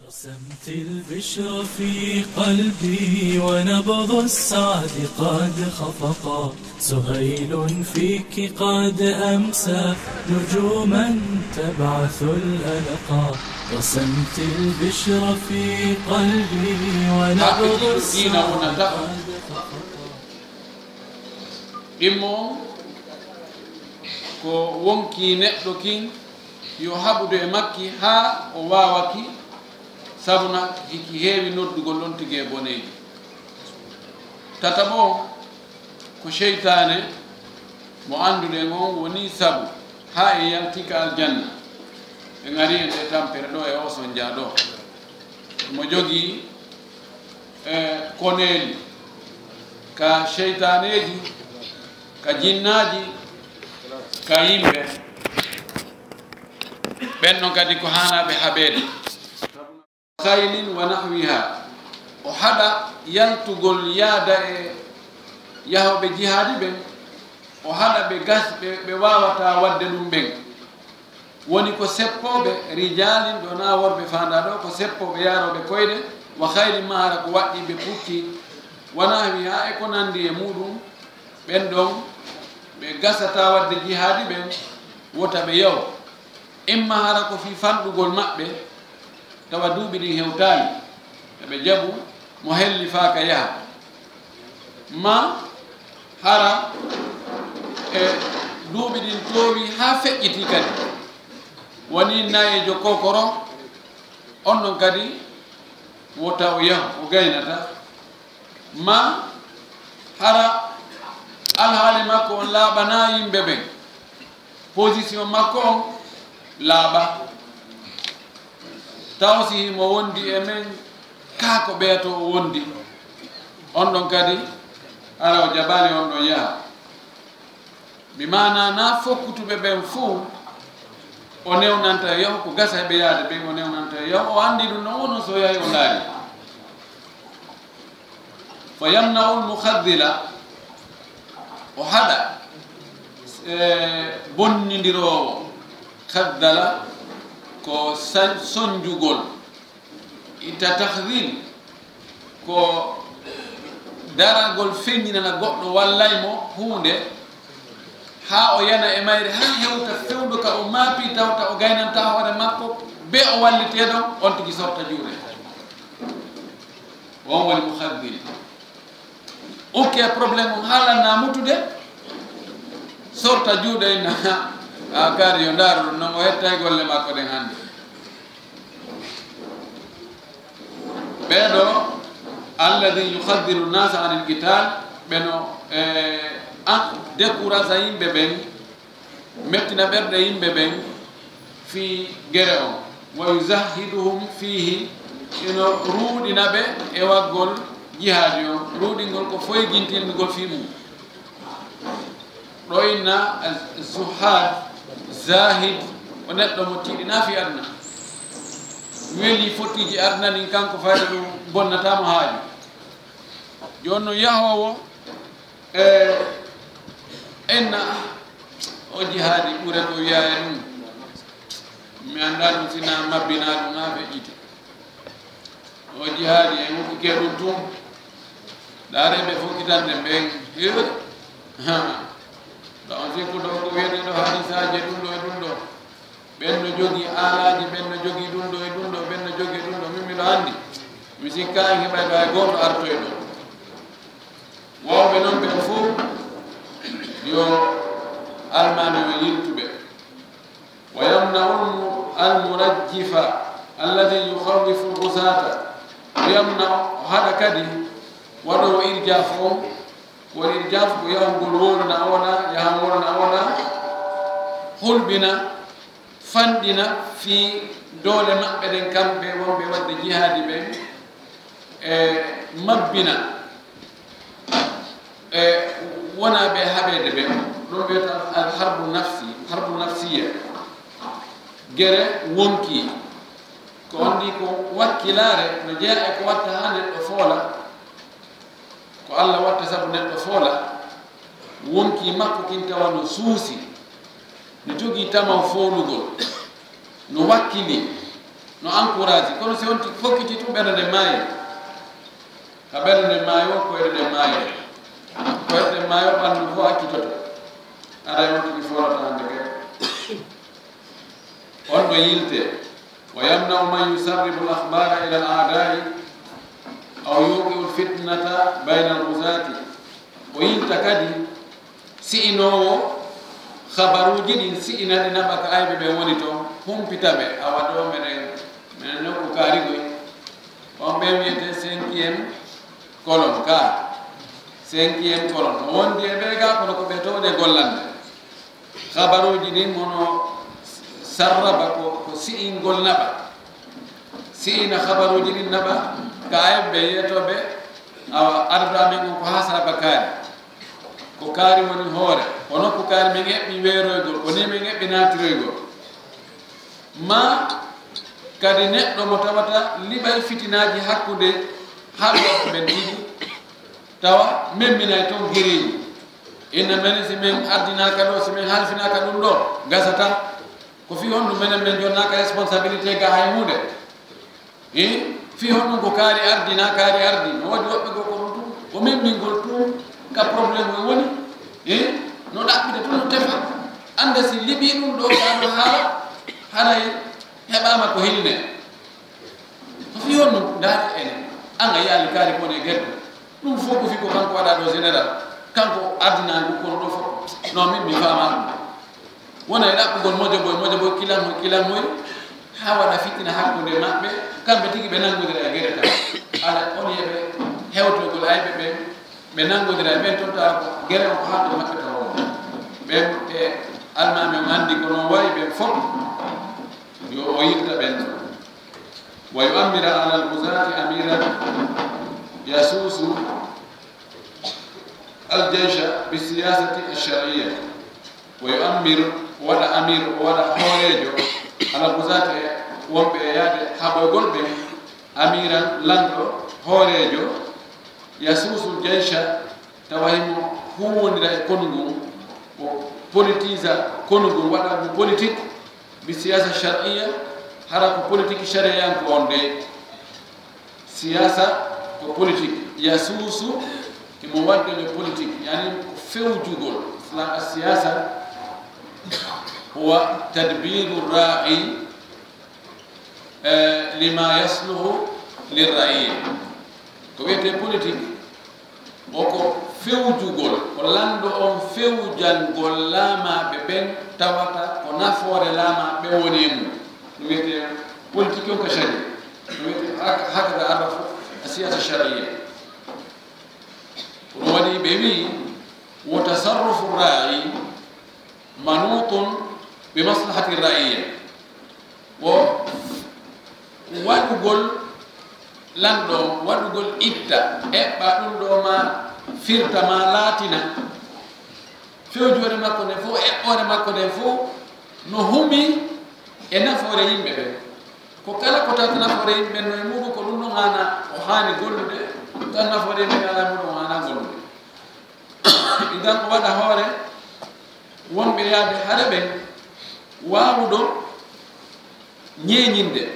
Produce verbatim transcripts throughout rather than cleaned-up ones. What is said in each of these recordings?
رسمت البشرى في قلبي ونبض السعد قد خفقا. سهيل فيك قد أمسى نجوما تبعث الألقا. رسمت البشرى في قلبي ونبض السعد قد خفقا. Ɗimmo on ko wonkii neɗɗo kin yo haɓude e makki haa o waawaki, sabuna hiki heewi noddugol ɗon tigi e boneeji. Tataɓo on ko seytaane mo annduɗen on woni sabu haa en yalti ka aljanna. En ari e nde tampere ɗo e oo sonjaa ɗo. Mo jogii e koneeli ka seytaaneeji, ka jinnaaji, ka yimɓe. Ɓen ɗon kadi ko haanaaɓe haɓeede. Khaylin wa nahwiha, o haɗa yaltugol yaada e yahooɓe jihaadi ɓen, o haɗa ɓe gas ɓe, ɓe waawataa waɗde ɗum ɓen. Woni ko seppooɓe, rijaalin ɗo na worɓe faandaa ɗo, ko seppooɓe yaarooɓe koyɗe, wa khayli ma hara ko waɗɗii ɓe pucci, wa nahwiha e ko nanndi e muuɗum, ɓen ɗon ɓe gasataa waɗde jihaadi ɓen, wota ɓe yahu. Imma hara ko fii fanɗugol maɓɓe, tawa duuɓi ɗin hewtaali, eɓe jaɓu mo hellifaaka yaha. Ma hara e duuɓi ɗin toowi haa feƴƴitii kadi. Woni nayeejo kokoro, on ɗon kadi wota o yahu, o gaynata. Ma hara alhaali makko on laaɓanaa yimɓe ɓen. Position makko on laaɓa. Taw si himo wondi e men, kaa ko ɓeya to o wondi. On ɗon kadi, hara o jaɓaali on ɗon yaha. Bi maanaa naa fokkutuɓe ɓen fuu o newnanta e yahu, ko gasa e ɓe yaade ɓen o newnanta e yahu. O anndi ɗum non, wono so yahi o ndaari. Fa yamna'ul mukhaddila, o haɗa e bonnindiroowo. Khaddala ko sa-, sonjugol. Itta takhdil ko daragol feññinana goɗɗo, wallay mo huunde haa o yana e mayre, haa hewta fewndo ka o maapi, tawta o gaynanta hoore makko, be o wallitee ɗon, on tigi sorta juuɗe. On woni mukhaddil. Ukke problème on haalanna mutude, sorta juuɗe inna, a kaari yo ndaaru ɗum non, o hettay golle makko ɗen hannde. Ɓee ɗoo, alladhi yukhaddiru nnasa anil qital, ɓe no, eh, an, décourage yimɓe ɓen, mettina ɓerɗe yimɓe ɓen fii gere on. Wa yuzahhiduhum fiihi, ino ruuɗina ɓe e waggol jihaadi on, ruuɗingol ko foygintinɗugol fii mum. Ɗo inna zuhad, zahid, o neɗɗo mo tiiɗinaa fii aduna. Weli fottiiji aduna ɗin, kanko fayda ɗum bonnataa mo haaju. Jooni non yahoowo e inna o jihaadi ɓure ko wiyaa e ɗum. Mi anndaa ɗum si na mabbinaa ɗum haa feƴƴiti. O jihaadi e hukkike ɗum tun. Ɗaare ɓe fof kitande ɓen. Hiw. Ha. Ɗo on sikkuɗo ko wiyete ɗo hadisaaji ɗum ɗo e ɗum ɗo. Ɓen no jogii aalaaji, ɓen no jogii ɗum ɗo e ɗum ɗo, ɓen no jogii ɗum ɗo. Min miɗo anndi. Mi sikkaa en heɓay ɗo hay gooto artoy ɗo. Wawɓe non ɓen fof yo almaami o yiltu ɓe. Wa yamna'u almurajjifa alladhi yukhawwifu al-ghusata. Wa yamna'u, o haɗa kadi waɗoowo irjaafu on, woni irjaafu ko yahugol wooɗana oɗa, yahan wooɗana oɗa, hulɓina, fanɗina fii doole maɓɓe ɗen kamɓe wonɓe waɗde jihaadi ɓen, e mabbina e wonaa ɓe haɓeede ɓen, ɗum wiyata al harbu nafsi, harbu nafsiya. Gere wonkii, ko on ndi ko wakkilaare no jeyaa e ko watta haa neɗɗo foola, ko Alla watta sabu neɗɗo foola. Wonkii makko kin tawa no suusi, no jogii tamaw foolugol, no wakkilii. No encourage, kono si on tigi fokkiti tun, ɓernde nden maayi. Ka ɓernde nden maayi, won koyɗe ɗen maayi. Koyɗe ɗen maayi, ɓandu fof accitoto. Aray on tigi foolata hande kadi. On ɗo yilte. Wa yamna'u man yusarribu al-akhbara ila al-a'da'i aw yuqi'u al-fitnata bayna al-ghuzati. O yilta kadi si'inoowo habaruuji ɗin, si'ina ɗi naɓa ka ayɓe ɓen woni ton, humpita ɓe. Awa ɗo meɗen, meɗen nokku kaarigoy. On ɓen wiyete cinquième colonne ka. Cinquième colonne. No wondi e ɓe ga, kono ko ɓe towɗe gollande. Habaruuji ɗin mono sarraba ko, ko si'ingol naɓa. Si'ina habaruuji ɗin naɓa, ka ayɓe ɓe yeetooɓe, awa, arda men on ko haa saba kaari. Ko kaari woni hoore, ko nokku kaari men eɓɓi weeroygol, ko ni men eɓɓi naatiroygol. Ma kadi neɗɗo mo tawata liɓay fitinaaji hakkunde halɓe ɓen tigi, tawa memminay ton gereeji. Inna men, si men ardinaaka ɗo, si men halfinaaka ɗum ɗo, gasata. Ko fii honɗum menen men jonnaaka responsabilité ga hay huunde? Eh? Fii honɗum ko kaari ardi, na kaari ardi? No waɗi woɓɓe goo ko ɗum tun, ko memmingol tun ka problème o woni. Eh? No ɗaɓɓude tun, no tefa. Annda si liɓii ɗum ɗo, ka no haala, haray heɓaama ko hilne. Ko fii honɗum? Ndaari enen. An a yaali kaari ko ne geddo. Ɗum fof ko fii ko kanko waɗa ɗo général. Kanko ardinaa ngu kono ɗo fof. Non, min mi faamaa ɗum. Wona e ɗaɓɓugol mojo boy, mojo boy, kilan hoy, kilan hoy, haa waɗa fitina hakkunde maɓɓe, kamɓe tigi ɓe nanngondira e gere tan. Ala, on yeɓe hewtogol ayɓe ɓen, ɓe nanngondira e ɓen toon, tawa ko gere on ko hakkunde maɓɓe tawa woni. Ɓen e almaami on anndi ko noon wayi ɓen fof, yo o yilta ɓen. Wa yu'ammira ala al-ghuzati amiran yasusu al-jaysha bi siyasati ash-shar'iyya. Wa yu'ammir, o waɗa amir, o waɗa hooreejo, ala al-ghuzati, wonɓe e yaade haɓoygol ɓen, amiran, lanɗo, hooreejo, yasusu al-jaysha, tawa himo huuwondira e konu ngun, o politisa konu ngun, waɗa ngun politique, bi siyasa shar'iyya, hara ko politique shariyanko on de. Siyasa ko politique. Yasusu, himo waɗde le politique, yani ko fewjugol. Islam, a siyasa huwa tadbiru ra'i, eh, lima yasluhu lirra'i. Ko wiyetee politique, o ko fewjugol, ko lanɗo on fewjangol laamaaɓe ɓen tawata ko nafoore laamaaɓe ɓen woni e mum. Ɗum wiyetee politique on ka sharia. Ɗum wiyetee hak-, hakada arrafu a siyasa sharia. Ko ɗum waɗi ɓe wi'i, wa tasarrufu ra'i manutun bi maslahati ra'iyya. Wo waɗugol lanɗo on, waɗugol itta, eɓɓa ɗum ɗo ma firta ma laatina. Fewjoore makko nden fof, eɓɓoore makko nden fof, no humi e nafoore yimɓe ɓen. Ko kala ko tawata nafoore yimɓe ɓen no e muɗum, ko ɗum ɗon haana o haani gollude, tan nafoore yimɓe ɓen alaa e muɗum o haana gollude. Idan o waɗa hoore wonɓe yaade hare ɓen waawuɗo ñeeñinde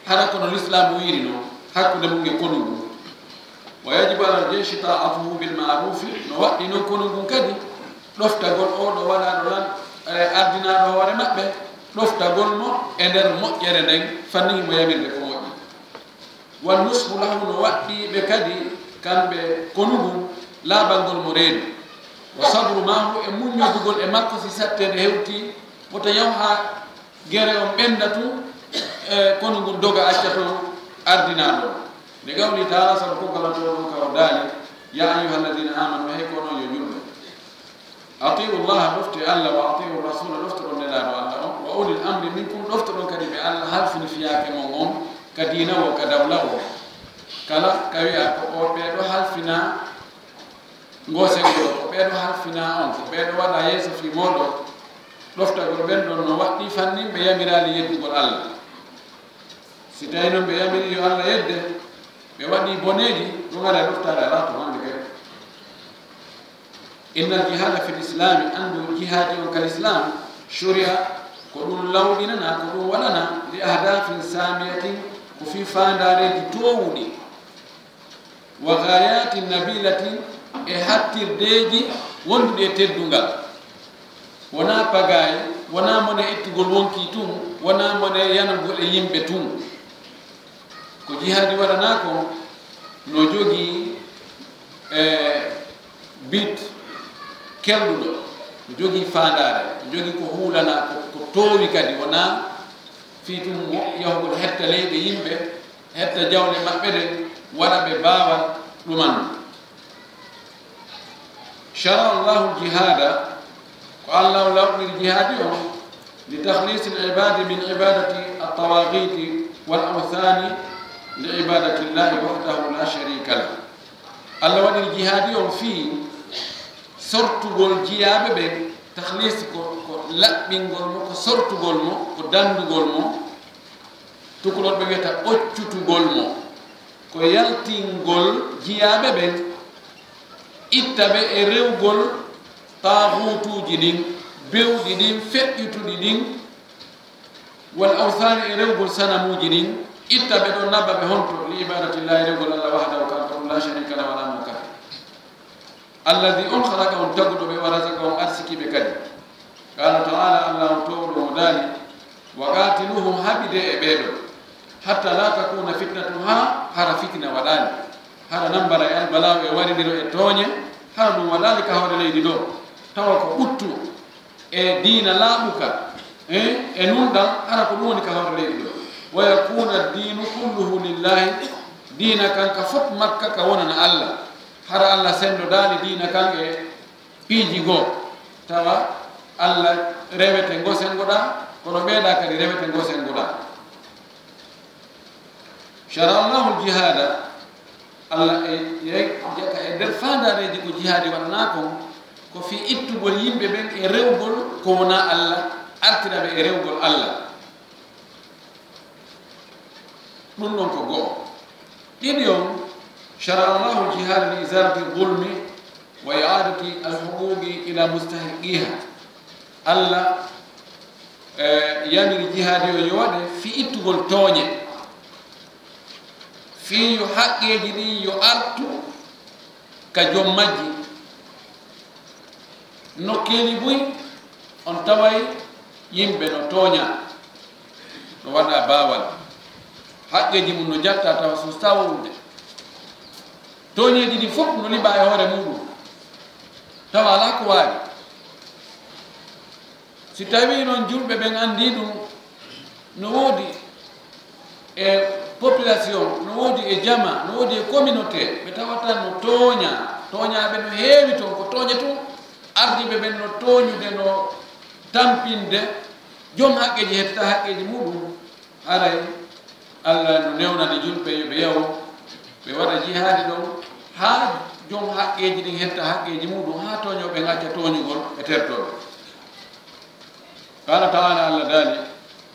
hara kono Lislaamu wiiri non hakkunde mum e konu ngun. Wa yajibu ala al-jayshi ta'atuhu bil ma'rufi, no waɗɗii non konu ngun kadi ɗoftagol oo ɗo waɗaaɗo lan, e, ardinaaɗo hoore maɓɓe, ɗoftagol mo e nder moƴƴere nden, fanni himo yamirde ko moƴƴi. Wa nushu lahu, no waɗɗii ɓe kadi, kamɓe konu ngun, laaɓangol mo reedu. Wa sabru maahu, e muññodugol e makko si satteende hewtii, wota yaw haa gere on ɓennda tun, e konu ngun doga acca toon ardinaaɗo on. Li qawlihi ta'ala, sabu ko Alla toon ka o daali, "Ya ayyuhalladhina amanu, hey ko onon yo julɓe." Ati'u Llaha, ɗofte Alla, wa ati'u Rasula, ɗoftoɗon Nelaaɗo Alla on, wa ulil amri minkum, ɗoftoɗon kadi ɓe Alla halfini fiyaake mon on, ka diina woo, ka dawla woo. Kala ka wi'a ko o ɓee ɗo halfina ngoo senngo, ko ɓee ɗo halfina on, ko ɓee ɗo waɗa yeeso fii mooɗon, ɗoftagol ɓen ɗon no waɗɗii fannin ɓe yamiraali yeddugol Alla. Si tawii non ɓe yamirii yo Alla yedde, ɓe waɗii boneeji, ɗum alaa ɗoftaare, alaa to hannde kadi. Innal jihaada fil islaami, anndu jihaadi on ka lislaam, shuri'a, Ko ɗum lawɗinana, ko ɗum waɗana, li ahdafin samiyatin, ko fii faandaareeji toowuɗi, wa ghayatin nabilatin, e hattirdeeji wonduɗi e teddungal. Wonaa pagaye, wonaa mone ittugol wonkii tun, wonaa mone yanugol e yimɓe tun. Ko jihaadi waɗanaa kon, no jogii, e, bit kelɗuɗo, no jogii faandaare, no jogii ko huulanaa, ko, ko toowi kadi, wonaa fii tun mo yahugol hetta leyɗe yimɓe, hetta jawle maɓɓe ɗen, waɗa ɓe baawal ɗuman. Shara Allahu al-jihada, ko Allah o lawɗiri jihaadi on, li takhlis al-ibadi min ibadati at-tawaghiti wal awthani li ibadati Allahi wahdahu la sharika lah. Allah waɗiri jihaadi on fii sortugol jiyaaɓe ɓen, takhlis ko, ko laɓɓingol mo, ko sortugol mo, ko dandugol mo. Tukulorɓe wiyata ɓoccutugol mo, ko yaltingol jiyaaɓe ɓen, itta ɓe e rewgol taaguutuuji ɗin, bewɗi ɗin, feƴƴutuɗi ɗin, wal awsaani, e rewgol sanamuuji ɗin, itta ɓe ɗon, naɓa ɓe honto? Li ibadatillahi, rewgol Allah, wahdahu, kanko on, la sharika lahu, wala mo kafi. Alladhi, on khalaqa, on taguɗo ɓe, wa razaqa, on arsiki ɓe kadi. Qala ta'ala, Allah on toowɗo mo daali, wa qatiluhum, haɓide e ɓeeɗo, hatta la takuna fitnatun, haa hara fitina waɗaali, hara nambara e albalaawo e warindiro e tooñe, hara ɗum waɗaali ka hoore leydi ɗo, tawa ko ɓuttu e diina laaɓuka, e, e nunɗal, hara ko ɗum woni ka hoore leydi ɗo. Wa yakuna ad-dinu kulluhu lillahi, diina kan ka fot makka ka wonana Allah, hara Allah senndodaali diina kan e piiji goo, tawa Allah rewete ngo senngoɗaa, kono ɓeeɗa kadi rewete ngo senngoɗaa. Shara Allahu al-jihada, Allah e, e, jaka e nder faandaareeji ko jihaadi waɗanaa kon, ko fii ittugol yimɓe ɓen e rewgol ko wonaa Allah, artira ɓe e rewgol Allah. Ɗum ɗon ko go'o. Ɗiɗi on, shara Allahu al-jihada li izalati zulmi wa i'adati al-huquqi ila mustahiqiha. Allah, eh, yamiri jihaadi o yo waɗe fii ittugol tooñe, fii yo haqqeeji ɗin yo artu ka jom majji. Nokkeeli buy on taway yimɓe no tooña, no waɗa baawal. Haqqeeji mum no jatta tawa suusta wowlude. Tooñeeji ɗin fof no liɓa e hoore muɗum, tawa alaa ko waawi. Si tawii noon julɓe ɓen anndii ɗum, no woodi e population, no woodi e jama, no woodi e communauté, ɓe tawata no tooña, tooñaaɓe no heewi toon, ko tooñe tun, ardiiɓe ɓen no tooñude, no tampinde, jom haqqeeji hettata haqqeeji muɗum. Haray Allah no newnani julɓe yo ɓe yahu, ɓe waɗa jihaadi ɗon, haa jom haqqeeji ɗin hetta haqqeeji muɗum, haa tooñooɓe ngacca tooñugol, ɓe tertoo ɓe. Qala ta'ala, Allah daali,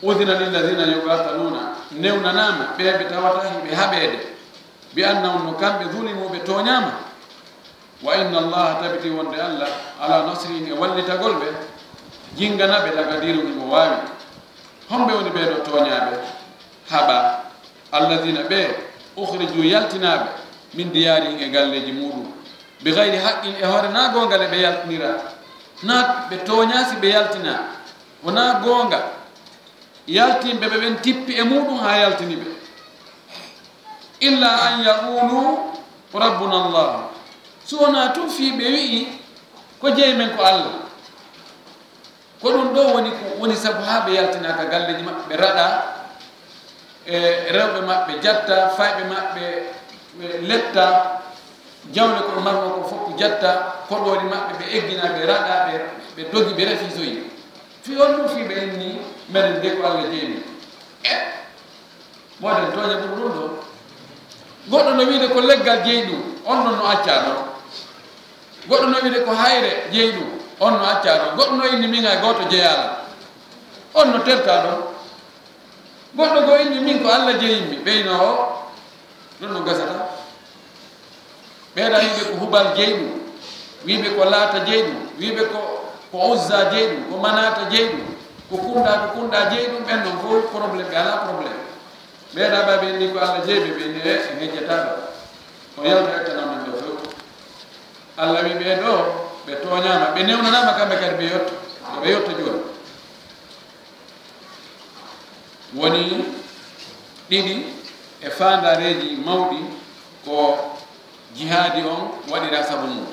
udhina lilladhina yuqataluna, newnanaama ɓe ɓe tawata hiɓe haɓeede, bi annahum, no kamɓe, zulimu, ɓe tooñaama. Wa inna Allaha, tabiti wonde Allah, ala nasrihim, e wallitagol ɓe, jingana ɓe, laqadirun, himo waawi. Homɓe woni ɓee ɗoo tooñaaɓe, haɓaa? Alladhina, ɓe, ukhriju, yaltinaaɓe, min diyarihim, e galleeji muɗum, bi ghayri haqqin, e hoore naa goonga le ɓe yaltiniraa, naa ɓe tooñaa si ɓe yaltinaa, wonaa goonga. Yaltinɓe ɓe ɓen tippi e muɗum haa yaltini ɓe. Illa an yaqulu rabbuna Allah. Si wonaa tun fii ɓe wi'i ko jeyi men ko Allah. Ko ɗum ɗoo woni ko woni sabu haa ɓe yaltinaa ka galleeji maɓɓe, ɓe raɗaa, e rewɓe maɓɓe jatta, fayɓe maɓɓe, ɓe letta, jawle ko ɓe marnoo ko fof jatta, koɗooli maɓɓe ɓe eggina, ɓe raɗa, ɓe, ɓe dogi, ɓe refisoyi. Fii on ɗum fii ɓe inni, menen de ko Allah jeyi men. E, mooden tooñe ɓuri ɗum ɗoo. Goɗɗo no wiide ko leggal jeyi ɗum, on ɗon no accaa ɗon. Goɗɗo no wiide ko hayre jeyi ɗum, on no accaa ɗon. Goɗɗo no inni min hay gooto jeyaala, on no tertaa ɗon. Goɗɗo goo inni min ko Allah jeyimmi, ɓeynoo o, ɗum no gasata. Ɓeeɗa wiiɓe ko Hubal jeyi ɗum, wiiɓe ko Laata jeyi ɗum, wiiɓe ko, ko Uzza jeyi ɗum, ko Manaata jeyi ɗum. Ko kunɗa, ko kunɗa jeyi ɗum ɓen non fof problème, ɓe alaa problème. Ɓeeɗa ɓa ɓe inni ko Allah jeyi ɓe, ɓe inni e, en hejjata ɗo. O yalta etta non men ɗo fof. Allah wi ɓe ɗo, ɓe tooñaama, ɓe newnanaama kamɓe kadi ɓe yotto, ɓe yotto jooni. Woni ɗiɗi e faandaareeji mawɗi ko jihaadi on waɗira sabu mum.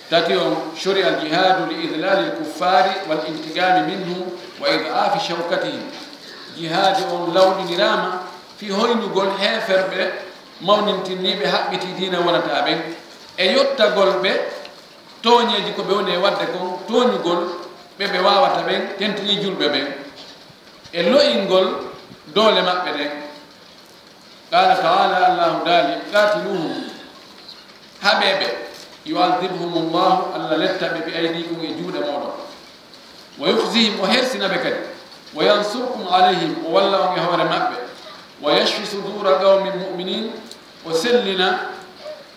Tati on, shuri'a al-jihadu li idlali al-kuffari wal intiqami minhum wa id'afi shawkatihim. Jihaadi on lawɗiniraama fii hoynugol heeferɓe mawnintinniiɓe haɓɓitii diina wonata ɓen, e yottagol ɓe tooñeeji ko ɓe woni e waɗde kon, tooñugol ɓe ɓe waawata ɓen, tentinii julɓe ɓen, e lo'ingol doole maɓɓe ɗen. Qala ta'ala, Allahu daali, qatiluhum, haɓee ɓe, yu'adhibhumullahu, Allah letta ɓe, bi aydikum, e juuɗe mooɗon, wa yukhzihim, o hersina ɓe kadi, wa yansurkum alayhim, o walla on e hoore maɓɓe, wa yashfi sudura qawmin mu'minin, o sellina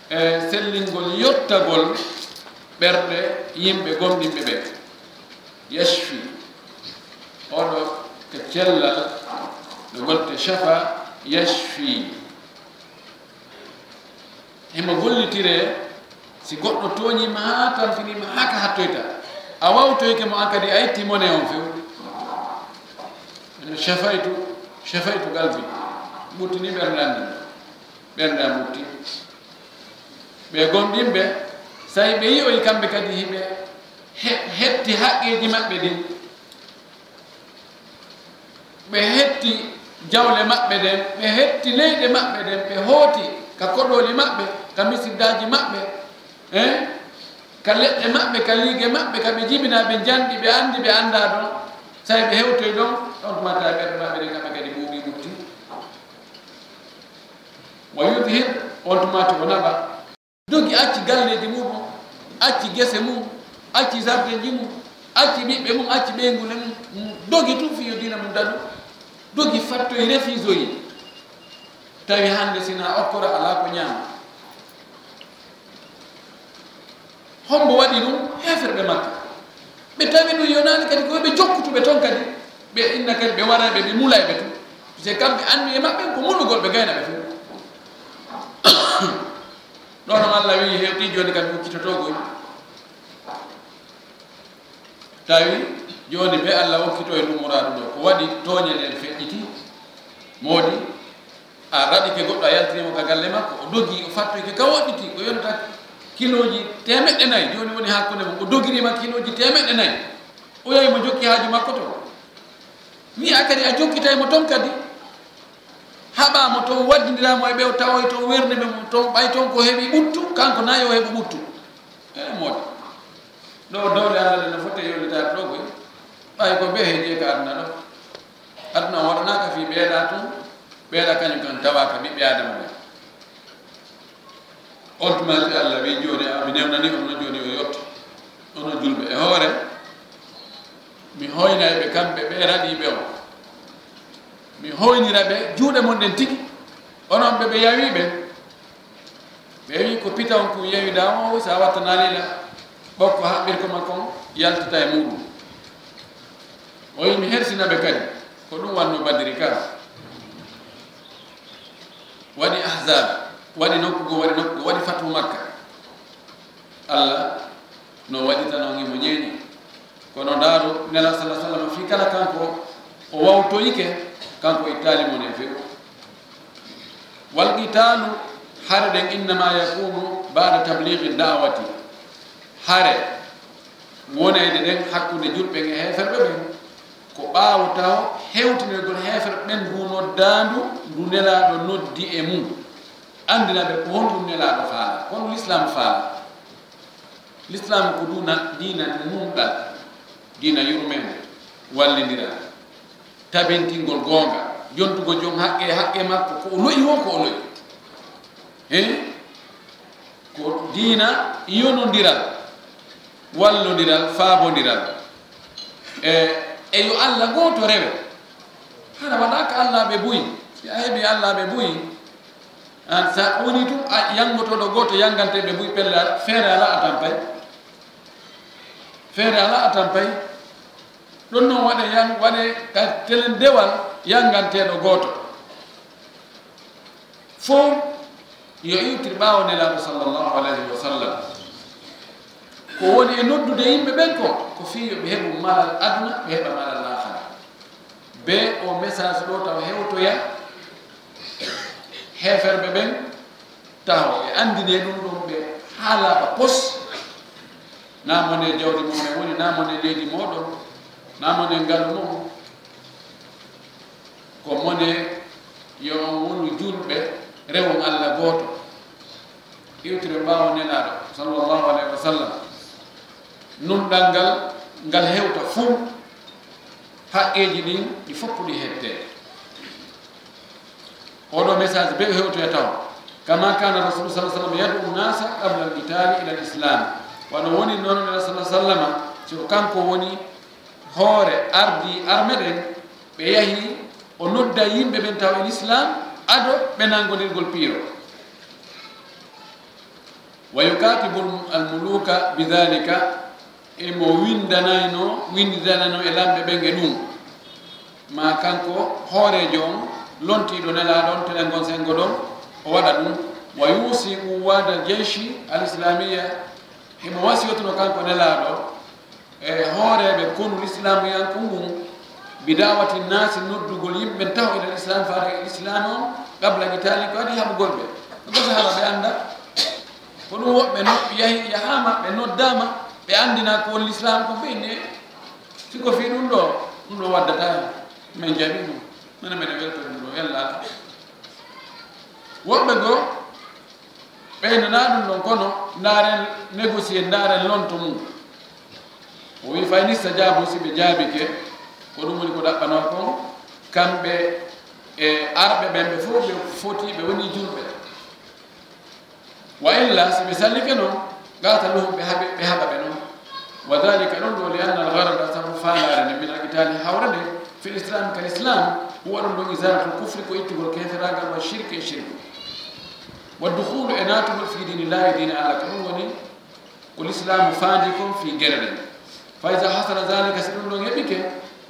e sellingol yottagol ɓerɗe yimɓe gomɗinɓe ɓe. Yashfi, oɗo ko cellal no golte shafa, yashfi. Himo gollitire si goɗɗo tooñiima haa tampiniima haa ka hattoyta. A wawtoyke mo an kadi a itti mone on few. Ene shafaytu, shafaytu qalbi. Ɓuttini ɓernde an nden. Ɓernde an ɓutti. Ɓe gomɗinɓe, say ɓe yi'oyi kamɓe kadi hiɓe he-, hetti haqqeeji maɓɓe ɗin. Ɓe hetti jawle maɓɓe ɗen, ɓe hetti leyɗe maɓɓe ɗen, ɓe hooti ka koɗooli maɓɓe, ka misiddaaji maɓɓe, eh? Ka leɗɗe maɓɓe, ka liige maɓɓe, ka ɓe jibinaa, ɓe njanɗi, ɓe anndi, ɓe anndaa ɗon. Say ɓe hewtoyi ɗon, on tuma tawi ɓerɗe maɓɓe ɗen kamɓe kadi ɓuuɓi ɓutti. Wa yudhib, on tuma to o naɓa. Dogi acci galleeji muɗum, acci gese mum, acci sardeji mum, acci ɓiɓɓe mum, acci ɓeynguure mum, dogi tun fii yo diina mum daɗu. Dogi fattoyi, refisoyi. Tawi hannde si na okkora alaa ko ñaama. Hombo waɗi ɗum? Heeferɓe Makka. Ɓe tawi ɗum yonaani kadi ko ɓe jokkutuɓe ton kadi. Ɓe inna kadi ɓe warayɓe, ɓe mulayɓe tun. Puisque kamɓe anniye maɓɓe ko mulugol ɓe gayna ɓe tun. Ɗon on Allah wi'i hewti jooni kadi ukkitotoo goy. Tawi jooni ɓe Allah okkitoy ɗum muraadu ɗo. Ko waɗi tooñe ɗen feƴƴiti? Moodi a raɗike goɗɗo, a yaltini mo ka galle makko, o dogi, o fattoyke ka woɗɗiti, o yonta kilooji teemeɗɗe nayi. Jooni woni hakkunde mum, o dogiriima kilooji teemeɗɗe nayi. O yahi mo jokki haaju makko to. Wi'a kadi a jokkitay mo ton kadi. Haɓa mo ton, waddindira mo e ɓe o tawoy ton, wernde mo ton, ɓay ton ko heɓi ɓuttu, kanko nayi o heɓi ɓuttu. E moodi. Ɗo dowle Allah ɗe no foti e yollitaade ɗo koy. Ɓay ko ɓe heeji e ka aduna ɗo. Aduna on waɗanaaka fii ɓeeɗa tun, ɓeeɗa kañum kan tawaaka ɓiɓɓe Aadama ɓen. On tuma si Allah wi'i jooni, a, mi newnani on no jooni o yotto. Onon julɓe e hoore, mi hoynay ɓe kamɓe ɓe raɗiiɓe on. Mi hoynira ɓe juuɗe mon ɗen tigi. Onon ɓe ɓe yawi ɓen. Ɓe wi'i ko pita on kun yawiɗaa on, o, si a wattanaali la ɓokko haɓɓirko makko on, yaltata e muɗum. O wi'i mi hersina ɓe kadi. Ko ɗum wanno Badiri ka. Waɗi Ahzab, waɗi nokku goo, waɗi nokku goo, waɗi Fatu Makka. Allah no waɗitano himo ñeeñi. Kono ndaaru Nela sala sallam fii kala kanko o wawtoyike, kanko ittaali mo nen few. Wal qitaalu, hare ɗen, innama yakunu ba'da tablighi da'wati. Hare wonayde ɗen hakkunde julɓe ɓen e heeferɓe ɓen, ko ɓaawo taho hewtinoygol heeferɓe ɓen ndu noddaandu ndu Nelaaɗo noddi e mum. Anndina ɓe ko honɗum Nelaaɗo faala, ko honɗum Lislaam faala. Lislaam ko duna, diina nunɗal, diina yurmeende, wallindiral, tabintingol goonga, jontugol jom haqqe e haqqe makko, ko o lo'i woo ko o lo'i. He? Ko diina yonondiral, wallondiral, faabondiral. E, e yo Alla gooto rewe. Hara waɗaaka allaaɓe buy. Si a heɓii allaaɓe buy, an, sa woni tun a yanngotooɗo gooto yanngante ɓe buy pelle, feere alaa a tampay. Feere alaa a tampay. Ɗum noon waɗe yan-, waɗe ka telen dewal yannganteeɗo gooto. Fof yo iwtir ɓaawo Nelaaɗo sallallahu alayhi wa sallam. Ko woni e noddude yimɓe ɓen ko, ko fii yo ɓe heɓu malal aduna, ɓe heɓa malal laakhara. Be o message ɗo taw hewtoya heeferɓe ɓen, taw e anndine ɗum ɗum ɓe haalaaɓa pos, naa mone jawdi mon e woni, naa mone leydi mooɗon, naa mone ngalu mon. Ko mone yo on wonu juulɓe, rewon Alla gooto. Iwtire ɓaawo Nelaaɗo, sallallahu alayhi wa sallam. Nunɗal ngal, ngal hewta fuu, haqqeeji ɗin, ɗi fof ɗi hettee. Oɗo message be hewtoya taw. Kama kana Rasul sallallahu alayhi wa sallam yad'u nasa qabla al-qitali ila al-islam. Wano woni noon Nelaaɗo sallallahu alayhi wa sallam, si ko kanko woni hoore ardi arme ɗen, ɓe yahi, o nodda yimɓe ɓen taw e l'islam, ado ɓe nangondirgol piiro. Wa yukatibu al-muluka bidhalika, e mo windanayno, windidanayno e lamɓe ɓen e ɗum. Ma kanko hooreejo on, lontiiɗo Nelaaɗo on, telen ngon sengo ɗon, o waɗa ɗum. Wa yusi quwwata al-jayshi al-islamiyya, himo wasiyotino kanko Nelaaɗo, e hooreeɓe konu lislaamuyanku ngun, bi da'wati naasi, noddugol yimɓe ɓen taw ila islam, faade e islam on, qabla qitali, ko adi haɓugol ɓe. Ko gosa haala ɓe annda. Ko ɗum woɓɓe no yahi, yahaama, ɓe noddaama, ɓe anndina ko woni lislaam ko ɓe ne. Si ko fii ɗum ɗo, ɗum ɗo waddata en. Men jaɓi ɗum. Menen meɗen weltori ɗum ɗo, yalla. Woɓɓe goo, ɓeynanaa ɗum ɗon, kono ndaaren négocier, ndaaren lonto mum. O wi'i, "Fa in istajabu", si ɓe jaabike, ko ɗum woni ko ɗaɓɓanoo kon, kamɓe e arɓe ɓen, ɓe fof ɓe foti, ɓe woni julɓe. "Wa illa", si ɓe sallike non, "qataluhum", ɓe haɓe, ɓe haɓa ɓe non. "Wa dhalika", ɗum ɗo, "li anna al-gharada", sabu faalaare nden, "min al-qitali", hawre nde, "fil islam", kal islam, "huwa", ɗum ɗon, "izalatul kufri", ko ittugol keferaagal, "wa shirki", e shirku. "Wa dukhulu", e naatugol, "fi dinillahi", diine Alla, ko ɗum woni ko lislaamu faandi kon fii gere ɗen. "Fa iza hasala dhalika", si ɗum ɗon heɓike,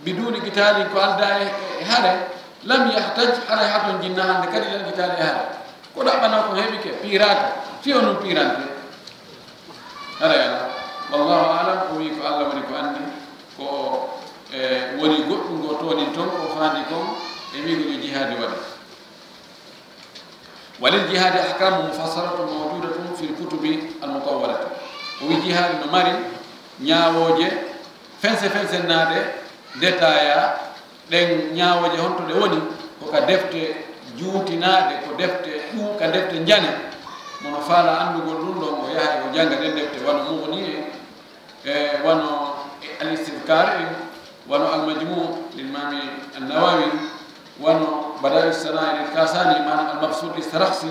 "biduni qitalin", ko aldaa e, e hare, "lam yahtaj", haray haa ton jinna hannde kadi, "ilal qitali", e hare. Ko ɗaɓɓanoo kon heɓike, piiraaka, fii honɗum piirante? Haray alaa. Wallahu a'lam, o wi'i ko Alla woni ko anndi, ko, e, woni goɗɗum ko toonin ton, ko faandi kon, e wi'ugol yo jihaadi waɗe. Walil jihaadi ahkamu mufassalatun mawjudatun fil kutubi al mutawwarati. O wi'i jihaadi no mari ñaawooje fense fensennaaɗe, détaillé, ɗen ñaawooje honto ɗe woni, ko ka defte juutinaaɗe, ko defte ɗu-, ka defte njane. Mo no faala anndugol ɗum ɗon, o yahay o jannga ɗen defte, wano Mughni en, e wano Al-Istidhkar en, wano Al-Majmu' lil Imami An-Nawawi, wano Bada'i Sana'i lil Kasani, maanaam Al-Mabsut lis-Sarakhsi,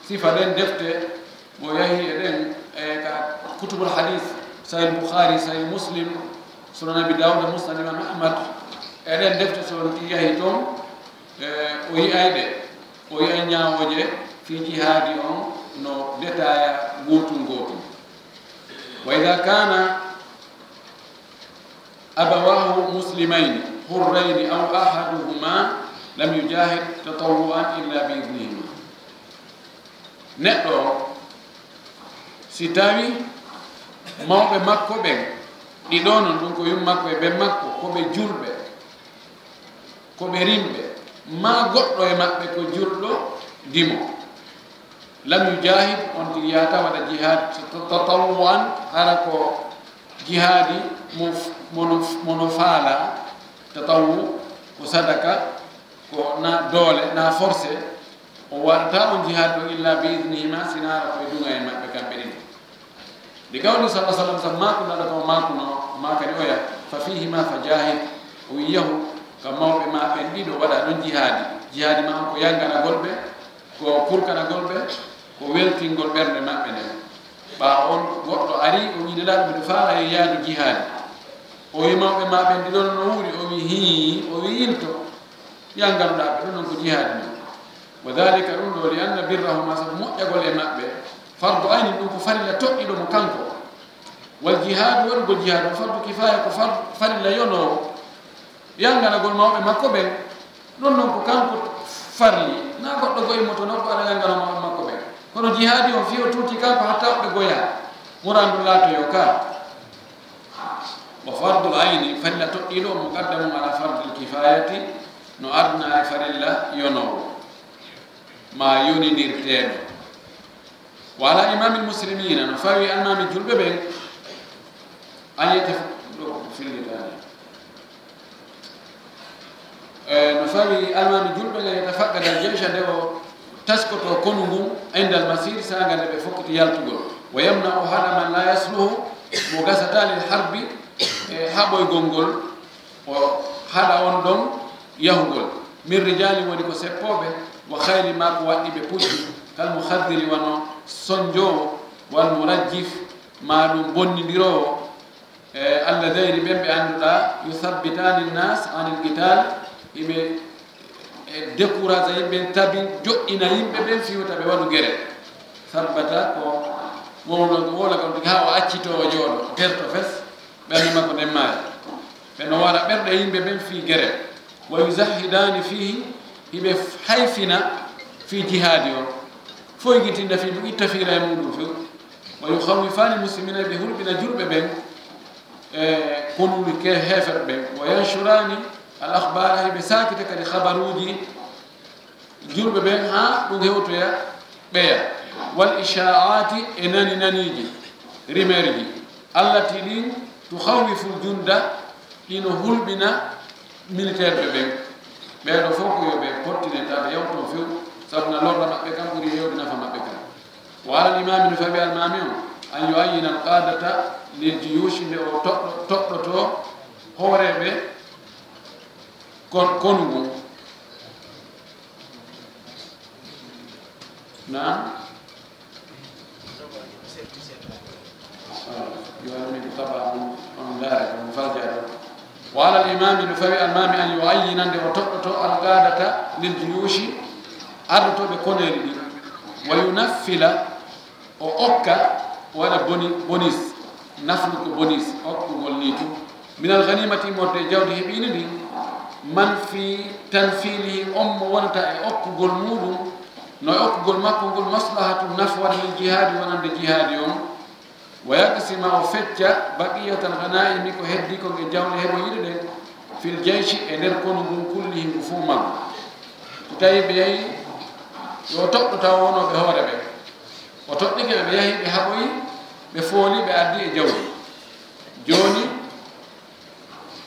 sifa ɗen defte, mo yahi e ɗen, e ka kutubul hadith, Sahih Bukhari, Sahih Muslim, Sunan Abi Dawud, Musnad Imam Ahmad, e ɗen defte, so on yahi ton, e o yi'ay ɗe, o yi'ay ñaawooje fii jihaadi on no détaillé gootun gootun. Wa idha kana abawahu muslimayni hurrayni aw ahaduhuma lam yujahid tatawwu'an illa bi idnihima. Neɗɗo o, si tawi mawɓe makko ɓen ɗiɗo non, ɗum ko yumma makko e ben makko, ko ɓe julɓe, ko ɓe rimɓe, maa goɗɗo e maɓɓe ko julɗo dimo. Lam yujahid, on tigi yaata waɗa jihad tatawwu'an, hara ko jihaadi mo, mo no, mo no faala, tatawwu ko sadaka, ko na doole, na forcé, o waɗata on jihaad ɗon illa bi idnihima, sinaara ko e duŋa e maɓɓe kamɓe ɗiɗo. Nde gawni sallallahu alaihi wasallam, sabu maaku naɗo ko maakuno, o maakani oya, "Fa fihima fa jahid." O wi, "Yahu ka mawɓe ma ɓen ɗiɗo, waɗa ɗon jihaadi." Jihaadi ma on ko yanganagol ɓe, ko kurkanagol ɓe, ko weltingol ɓernde maɓɓe nden. Ɓaawo on goɗɗo ari, o wi, "Nelaaɗo, miɗo faala e yaadu jihaadi." O wi, "Mawɓe ma ɓen ɗiɗo no wuuri?" O wi, "Hii." O wi, "Yilto, yanganuɗaa ɓe, ɗum non ko jihaadi non." Wa dhalika, ɗum ɗo, li anna birrahuma, sabu moƴƴagol e maɓɓe, fardu aynin, ɗum ko farilla toɗɗiɗo mo kanko. Wal jihaadu, waɗugol jihaadu, fardu kifaaya, ko far-, farilla yonoowo. Yanganagol mawɓe makko ɓen, ɗum ɗon ko kanko farli, na goɗɗo goy mo to nokku aɗa yangana mawɓe makko ɓen. Kono jihaadi on fii o tuuti kanko hatta woɓɓe goya, murandu laatoyo ka. Wa fardul ayni, farilla toɗɗiiɗo, muqaddamun ala fardil kifayati, no adna e farilla yonoowo, ma yonindirteeɗo. Wa ala imamil muslimina, no fawi almami julɓe ɓen, an yetef-, ɗo ko fillitaani. E, no fawi almami julɓe ɓen, yetafaqqada al jeysha, nde o taskoto konu ngun, indal masir, saanga nde ɓe fokkiti yaltugol. Wa yamna o haɗa man la yasluhu, mo gasata lil harbi, e haɓoygol ngol, o haɗa on ɗon yahugol. Min rijali woni ko seppooɓe, wa khayli ma ko waɗɗi ɓe pucci, kal muhaddiri wano sonjoowo, wal murajjif ma ɗum bonnindiroowo, e alladayni ɓen ɓe annduɗaa, yuthabbitani nnas anil qital, iɓe e décourage yimɓe, tabi joɗɗina yimɓe ɓen fii wota ɓe waɗu gere. Sabbata ko wowla, wowla kam tigi haa o accito o jooɗo, o terto fes, ɓernde makko nden maaya. Ɓe no wara ɓerɗe yimɓe ɓen fii gere. Wa yuzahhidani fihi, hiɓe hayfina fii jihaadi on. Foygitinda fii ɗum, itta fiira e muɗum few. Wa yukhawwifani muslimina, ɓe hulɓina julɓe ɓen, e konuɗi ke heeferɓe ɓen. Wa yanshurani al akhbara, hiɓe saakita kadi habaruuji julɓe ɓen haa ɗum hewtoya ɓeya. Wal isha'ati, e nani naniiji, rimerji, allati ɗin tukhawwiful junda, ɗino hulɓina militaire ɓe ɓen. Ɓee ɗoo fof ko yo ɓe pottine, taa ɓe yawto few, sabu na lorra maɓɓe kan ɓuri heewde nafa maɓɓe kan. Wa alal imami, no fawi almami on, an yuayyina al qadata lil juyushi, nde o toɗɗo-, toɗɗoto hooreeɓe kon-, konu ngun. Naam. Yo almami ko taba on, on ndaare ko on falja ɗon. Wa alal imami, no fawi almami, an yuayyina, nde o toɗɗoto al qadata lil juyushi, ardotooɓe koneeli ɗin. Wa yunaffila, o okka, o waɗa boni-, bonis, naflu ko bonis, okkugol nii tun. Minal ghanimati, immorde e jawdi heɓiindi ndin, man fi tanfilihi, on mo wonata e okkugol muɗum, no e okkugol makko ngol maslahatun, nafoore, lil jihaadi, wonande jihaadi on. Wa yaqsima, o fecca, baqiyatal ghanaimi, ko heddi kon e jawle heɓoyiiɗe ɗen, fil jayshi, e nder konu ngun, kullihi, ngu fuu maggu. So tawi ɓe yahi, yo toɗɗo taw wonooɓe hoore ɓe. O toɗɗike ɓe, ɓe yahi, ɓe haɓoyi, ɓe fooli, ɓe addi e jawdi. Jooni,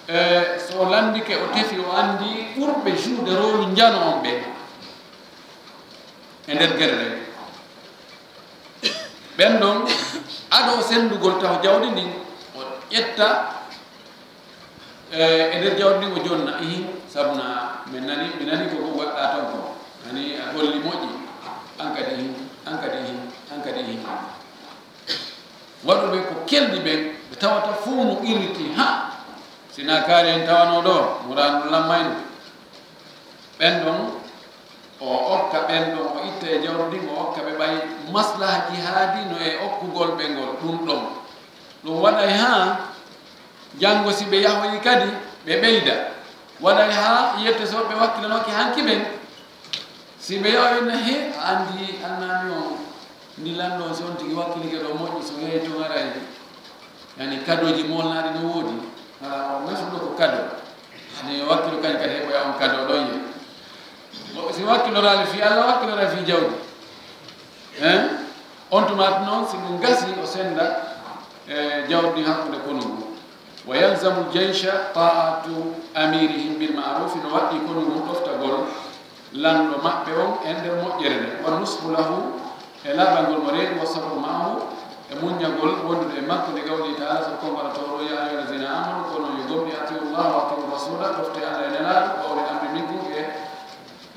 e, so o lanndike, o tefi, o anndi ɓurɓe jouer rôle njano on ɓen e nder gere ɗen. Ɓen ɗon, ado senndugol taw jawdi ndin, o ƴetta, e, e nder jawdi ndin o jonna, ihin, sabu na min nani, mi nani ko ko waɗɗaa ton ko. Ani a golli moƴƴi, an kadi ihin, an kadi ihin, an kadi ihin. Waɗuɓe ko kelɗi ɓen, ɓe tawata fuu no qirriti, ha, si na kaari en tawanoo ɗoo, muraadu lammayno. Ɓen ɗon, o okka ɓen ɗon, o itta e jawdi ndin, o okka ɓe ɓay maslaha jihaadi no e okkugol ɓe ngol, ɗum ɗon. Ɗum waɗay haa janngo si ɓe yahoyi kadi, ɓe ɓeyda. Waɗay haa yetto so ɓe wakkilanoke hanki ɓen. Si ɓe yahoyi na he, a anndi almaami on, ndi lanɗo on, si on tigi wakkilike ɗo moƴƴi, so yehi tun aray. Yani kadooji moolnaaɗi no woodi. Haa, o nafuɗo ko kado. Yani wakkilo kañ kadi heɓoya on kado ɗon ye. Mo, si wakkiloraali fii Alla, wakkiloraali fii jawdi. Hein? On tuma noon, si ɗum gasi, o sennda, e, jawdi hakkunde konu ngu. Wa yalzamu al-jaysha ta'atu amirihim bil ma'ruf, no waɗɗii konu ngun ɗoftagol lanɗo maɓɓe on e nder moƴƴere nden. Wa nushu lahu, e laaɓangol mo reedu, wa sabru ma'ahu, e muññagol wondude e makko, nde qawlihi ta'ala, sabu konngol Alla towɗo, ya ayyuhallazina amanu, ko onon yo gomɗi, atiu Allaha wa atiu rasula, ɗoftee Alla e Nelaaɗo, wa ulil amri minkum, e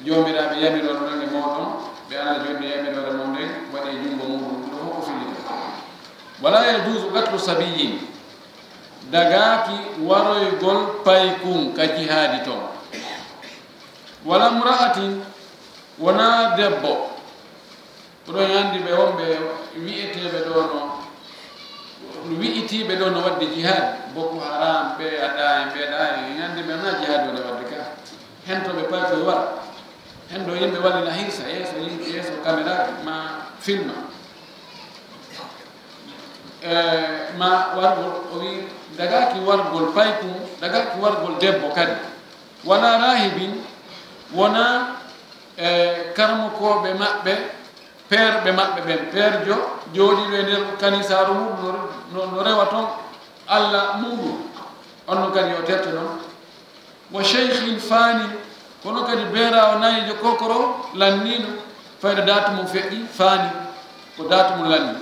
joomiraaɓe yamirooɓe ɓen e mooɗon, ɓe Alla jonni yamiroore mon nden waɗi e junngo muuɗum, ɗum ɗoo fof ko fillita. Wala yajuuzu qatlu sabiyyin, dagaaki waroygol paykun ka jihaadi ton. Wala mra'atin, wonaa debbo. Ko ɗon anndi ɓe wonɓe wi'eteeɓe ɗoo no, Kono wi'itiiɓe ɗo no waɗde jihaadi, Boko Haram, ɓe aɗa en, ɓe aɗa en, en anndi ɓe na jihaadi woni waɗde ka. Hen to ɓe pawi koye wara. Hen ɗo yimɓe wallina hirsa, yeeso yimɓe, yeeso caméra, ma filma. Eh, ma wargol, o wi, dagaki wargol paykun, dagaki wargol debbo kadi. Wala rahibin, wona, eh, karamokooɓe maɓɓe, peerɓe maɓɓe ɓen, peerjo jooɗiiɗo e nder kanisaaru mum no, no, no rewa ton Alla muɗum, on no kadi yo terte non. Wa sheykhin fani, kono kadi beeraawo nayijo kokoro lanniiɗo, fayda daatu mum feƴƴi, fani, ko daatu mum lanni.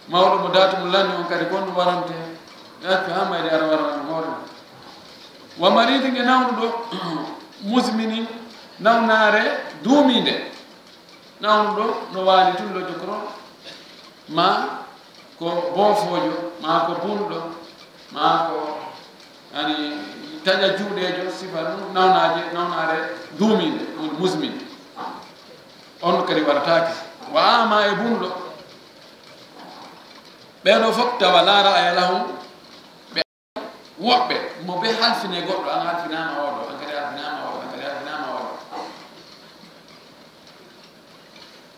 Mawɗo mo daatu mum lanni on kadi, kon ɗum warante, accu haa mayde ara warana ɗum hoore mum. Wa maridin, e nawnuɗo, musminin, nawnaare duumiinde. Nawnuɗo no waali tun lojokoro, ma ko boofoojo, ma ko bunɗo, ma ko ani taƴa juuɗeejo, sifa ɗum nawnaaje, nawnaare duumiinde, ɗum musmin. On kadi warataake. Wa ama e bunɗo. Ɓee ɗoo fof tawa laa ra'aya lahum, ɓe woɓɓe, mo ɓe halfine goɗɗo, an halfinaama oo ɗoo, an kadi halfinaama oo ɗoo, an kadi halfinaama oo ɗoo.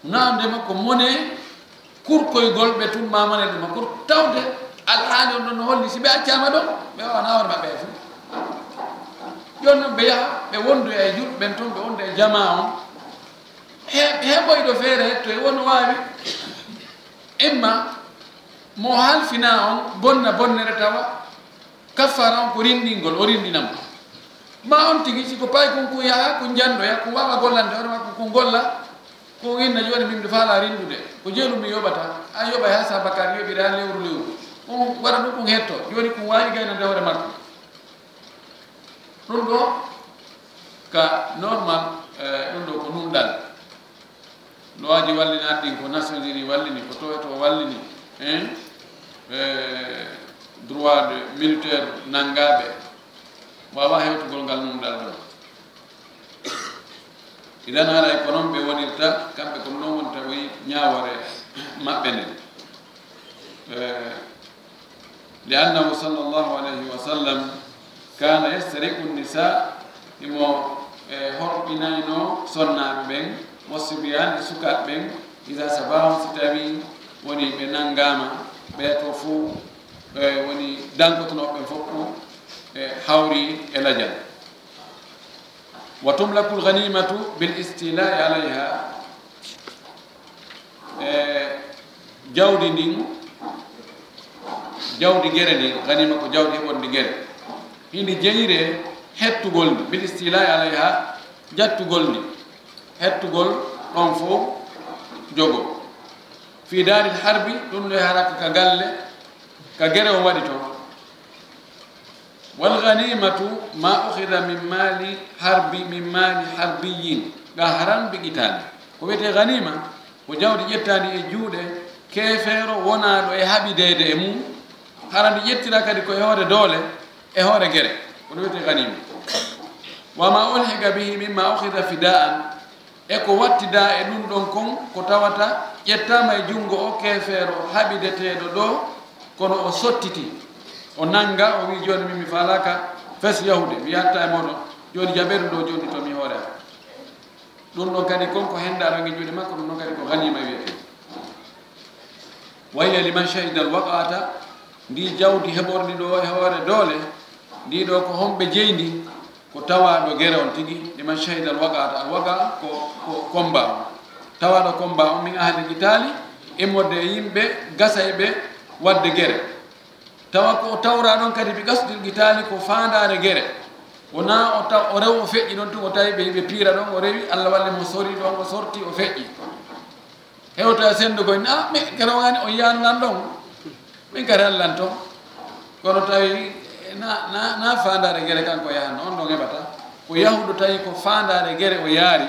Naamnde makko mone kurkoygol ɓe tun, ma mone ɗum makko tawde alhaali on ɗon no holli si ɓe accaama ɗon, ɓe wawana hoore maɓɓe e fof. Jooni noon ɓe yaha, ɓe wondoya e julɓe ɓen toon, ɓe wonda e jamaa on. He-, heɓoyɗo feere hettoy, wono waawi imma mo halfinaa on bonna bonnere tawa kaffaara on ko rinɗingol, o rinɗina mo. Ma on tigi, si ko paykun kun yaha, kun janndoya, kun waawa gollande hoore makko, kun golla, kun inna jooni min mi faalaa rinɗude, ko jeelu mi yoɓata, a yoɓay haa saabakaaji yoɓira lewru lewru. Kun waɗa ɗum kun hetto, jooni kun waawi gaynande hoore makko. Ɗum ɗo ka normal, eh, ɗum ɗo ko nunɗal. Loi ji wallini, addin ko Nations Unies wallini, ko to e to wallini, hein? Eh, droit de militaire nanngaaɓe waawa hewtugol ngal nunɗal ɗo. Idan haray ko non ɓe wonirta, kamɓe ko non wonta woyi ñaawoore maɓɓe nden. Eh, لأنه صلى الله عليه وسلم كان يسترق النساء، himo, eh, horɓinayno sonnaaɓe ɓen, والصبيان e sukaaɓe ɓen, إذا سباهم si tawii woni ɓe nanngaama, ɓe to fof, eh, woni dankotonooɓe ɓen fof, eh, hawri e lajal. وتملك الغنيمة بالاستيلاء عليها. E jawdi ndin, jawdi gere ndin, ganima ko jawdi heɓondi gere. Hindi jeyire hettugol ndi, بالاستيلاء عليها, jattugol ndi, hettugol ɗon fof jogo. في دار الحرب, ɗum no haraka ka galle, ka gere o waɗi toon. والغنيمة ما أخذ من مال حرب، من مال حربي. Ga haram bigitaani. Ko wiyetee ganima, ko jawdi ƴettaandi e juuɗe keefeero wonaaɗo e haɓideede e mum. Hara ndi ƴettiraa kadi ko e hoore doole, e hoore gere. Ko ɗum wiyetee ganima. وما ألحق به مما أخذ فداء. E ko wattidaa e ɗum ɗon kon, ko tawata ƴettaama e junngo o keefeero haɓideteeɗo ɗo, kono o sottiti, o nannga, o wi'i, "Jooni min mi faalaaka fes yahude, mi yahataa e mooɗon, jooni jaɓee ɗum ɗo, jonnitoo mi hoore am." Ɗum ɗon kadi kon ko henndaa ɗon e juuɗe makko, ɗum ɗon kadi ko ganima wiyetee. وهي لمن شهد الوقعة, ndi jawdi heɓorndi ɗo e hoore doole, ndi ɗo ko homɓe jeyi ndi? Ko tawaaɗo gere on tigi, لمن شهد الوقعة, al-waqa ko, ko combat on. Tawaaɗo combat on, من أهل القتال, immorde e yimɓe gasayɓe waɗde gere. Tawa ko o tawraa ɗon kadi بقصد القتال, ko faandaare gere. Wonaa o taw, o rew o feƴƴi ɗon tun, o tawi ɓe, ɓe piira ɗon, o rewi, Alla walli mo sori ɗon, o sorti, o feƴƴi. Hewta e senndu koy, "Ah, mi kadi woni on yaanu lan ɗon. Min kadi hallan ton." Kono tawi na, na, na faandaare gere kanko yahanno, on ɗon heɓata. Ko yahuɗo tawi ko faandaare gere o yaari.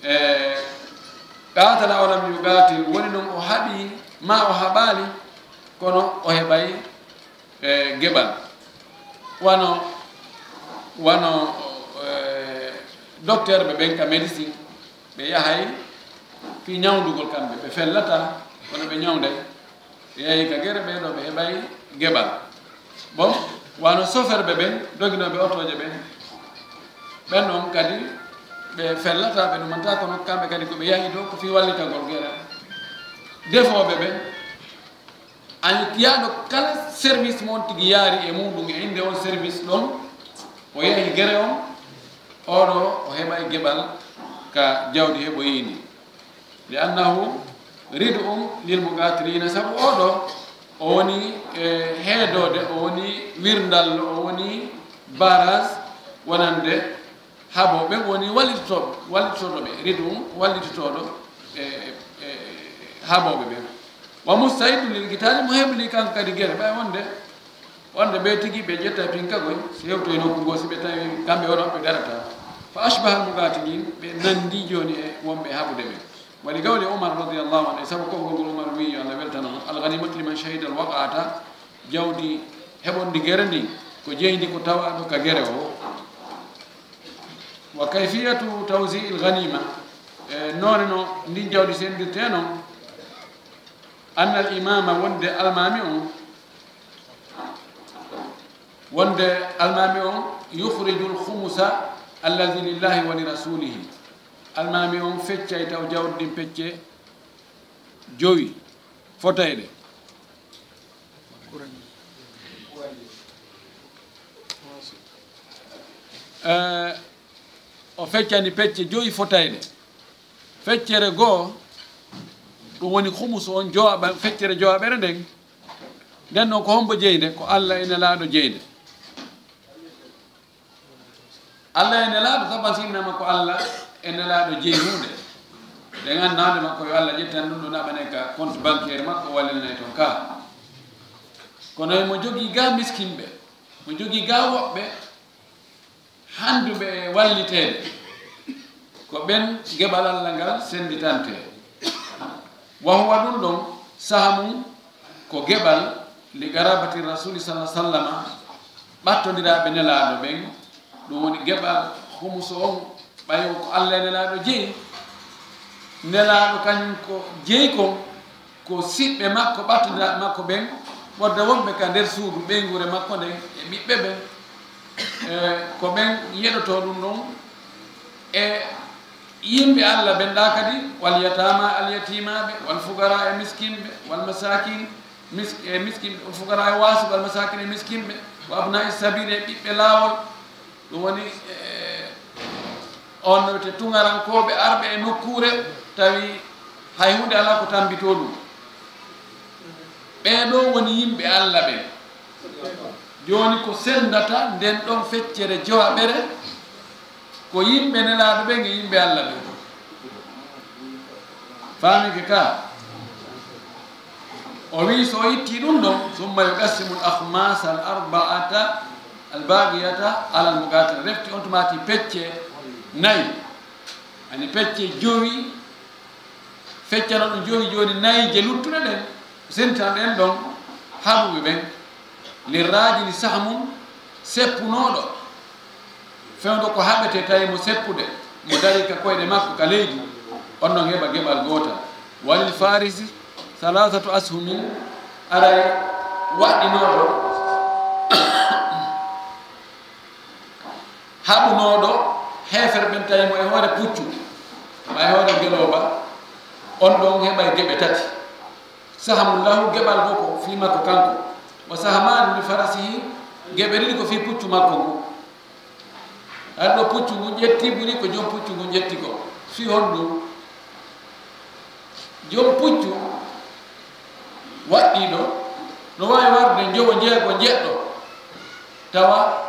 E, قاتل أو لم يقاتل, woni non o haɓi, ma o haɓaali, kono o heɓay e geɓal. Wano, wano, e, docteur ɓe ɓen ka médecine, ɓe yahay fii ñawndugol kamɓe, ɓe fellataa, kono ɓe ñawnday. Ɓe yahi ka gere, ɓee ɗoo ɓe heɓay geɓal. Bon, wano soferɓe ɓen, doginooɓe otooje ɓen, ɓen on kadi ɓe fellataa, ɓe ɗumantaa, kono kamɓe kadi ko ɓe yahi ɗoo ko fii wallitagol gere. Defooɓe ɓen, a yiyaaɗo kala service mo on tigi yaari e muɗum e innde on service ɗon, o yahi gere on, oo ɗoo o heɓay geɓal ka jawdi heɓoyii ndin. Li annahu rid'un lil muqatilina, sabu oo ɗoo o woni, e, heedoode, o woni wirndallo, o woni barrage wonande haɓooɓe, woni wallitotooɓe, wallitotooɗo ɓe, rid'un, wallitotooɗo, e, e, haɓooɓe ɓen. Wa musta'idun lil qitali, mo heblii kanko kadi gere, ɓay wonde, wonde ɓe tigi ɓe ƴetta pinkagoy, si hewtoy nokku goo, si ɓe tawi kamɓe wona ɓe darata. Fa ashbaha al muqatilin, ɓe nandi jooni e wonɓe haɓude ɓen. Wa li qawli Umar radiyallahu anhu, e sabu konngol ngol Umar wi'i, yo Allah weltano mo, al ghanimatu liman shahida al waq'ata, jawdi heɓondi gere ndin, ko jeyndi ko tawaaɗo ka gere o. Wa kayfiyatu tawzi'il ghanima, e noone no ndin jawdi sendirtee non, anna al imama, wonde almaami on, wonde almaami on, yukhrijul khumusa allazi lillahi wa li rasulihi, almaami on feccay taw jawdi ndin pecce jowi fotayɗe. Eh, o feccani pecce jowi fotayɗe. Feccere goo, ɗum woni khumusu on, jowaɓa-, feccere jowaɓere nden. Nden non ko hombo jeyi nde? Ko Allah e Nelaaɗo jeyi nde. Allah e Nelaaɗo, taban si innama ko Allah e Nelaaɗo jeyi huunde, ɗen annaa hoore makko, yo Allah ƴettan ɗum ɗo naɓane ka compte bancaire makko, o wallinanay ton ka. Kono mo jogii gaa miskinɓe, mo jogii gaa woɓɓe handuɓe e walliteede, ko ɓen geɓal Allah ngal senditante. Wa huwa, ɗum ɗon, sahamun, ko geɓal, li qarabati rasuli sallallahu alaihi wasallama, ɓattondiraaɓe Nelaaɗo ɓen, ɗum woni geɓal khumusu on, ɓay ko Allah e Nelaaɗo jeyi. Nelaaɗo kañum ko jeyi kon, ko siɓɓe makko, ɓattondiraaɓe makko ɓen, ɓodda wonɓe ka nder suudu ɓeynguure makko nden e ɓiɓɓe ɓen, e ko ɓen yeɗotoo ɗum ɗon, e yimɓe Allah ɓen ɗa kadi, wal yatama, al yatimaaɓe, wal fuqara, e miskinɓe, wal masakin, mis-, e miskinɓe, wal fuqara, e waasi, wal masakin, e miskinɓe, wa abna'i sabil, e ɓiɓɓe laawol. Ɗum woni, e, on no wiyetee tungarankooɓe arɓe e nokkuure, tawi hay huunde alaa ko tammbitoo ɗum. Ɓee ɗoo woni yimɓe Allah ɓen. Jooni ko senndata nden ɗon feccere jowaɓere, ko yimɓe Nelaaɗo ɓen e yimɓe Allah ɓen. Faamike ka? O wi'i, so o itti ɗum ɗon, summa yuqassimu al-akhmasa al-arba'ata al-baqiyata ala al-muqatil. Refti on tuma ti pecce nayi, ani pecce jowi, feccano ɗum jowi jooni, nayi je luttuɗe ɗen, sentan ɗen ɗon haɓuɓe ɓen. Lirrajili sahmun, seppunooɗo, fewndo ko haɓetee, tawi mo seppude, mo dari ka koyɗe makko ka leydi, on ɗon heɓa geɓal gootal. Walil farisi salasatu ashumin, aray waɗɗinooɗo, haɓunooɗo heeferɓe ɓen, tawi mo e hoore puccu, ma e hoore ngelooba, on ɗon heɓay geɓe tati. Sahamun lahu, geɓal goo ko fii makko kanko. Wa sahamani li farasihi, geɓe ɗiɗi ko fii puccu makko ngun. Hari ɗo puccu ngun ƴetti, ɓuri ko jom puccu ngun ƴetti ko. Fii honɗum? Jom puccu waɗɗiiɗo no waawi warde njowo, njeego, njeɗɗo, tawa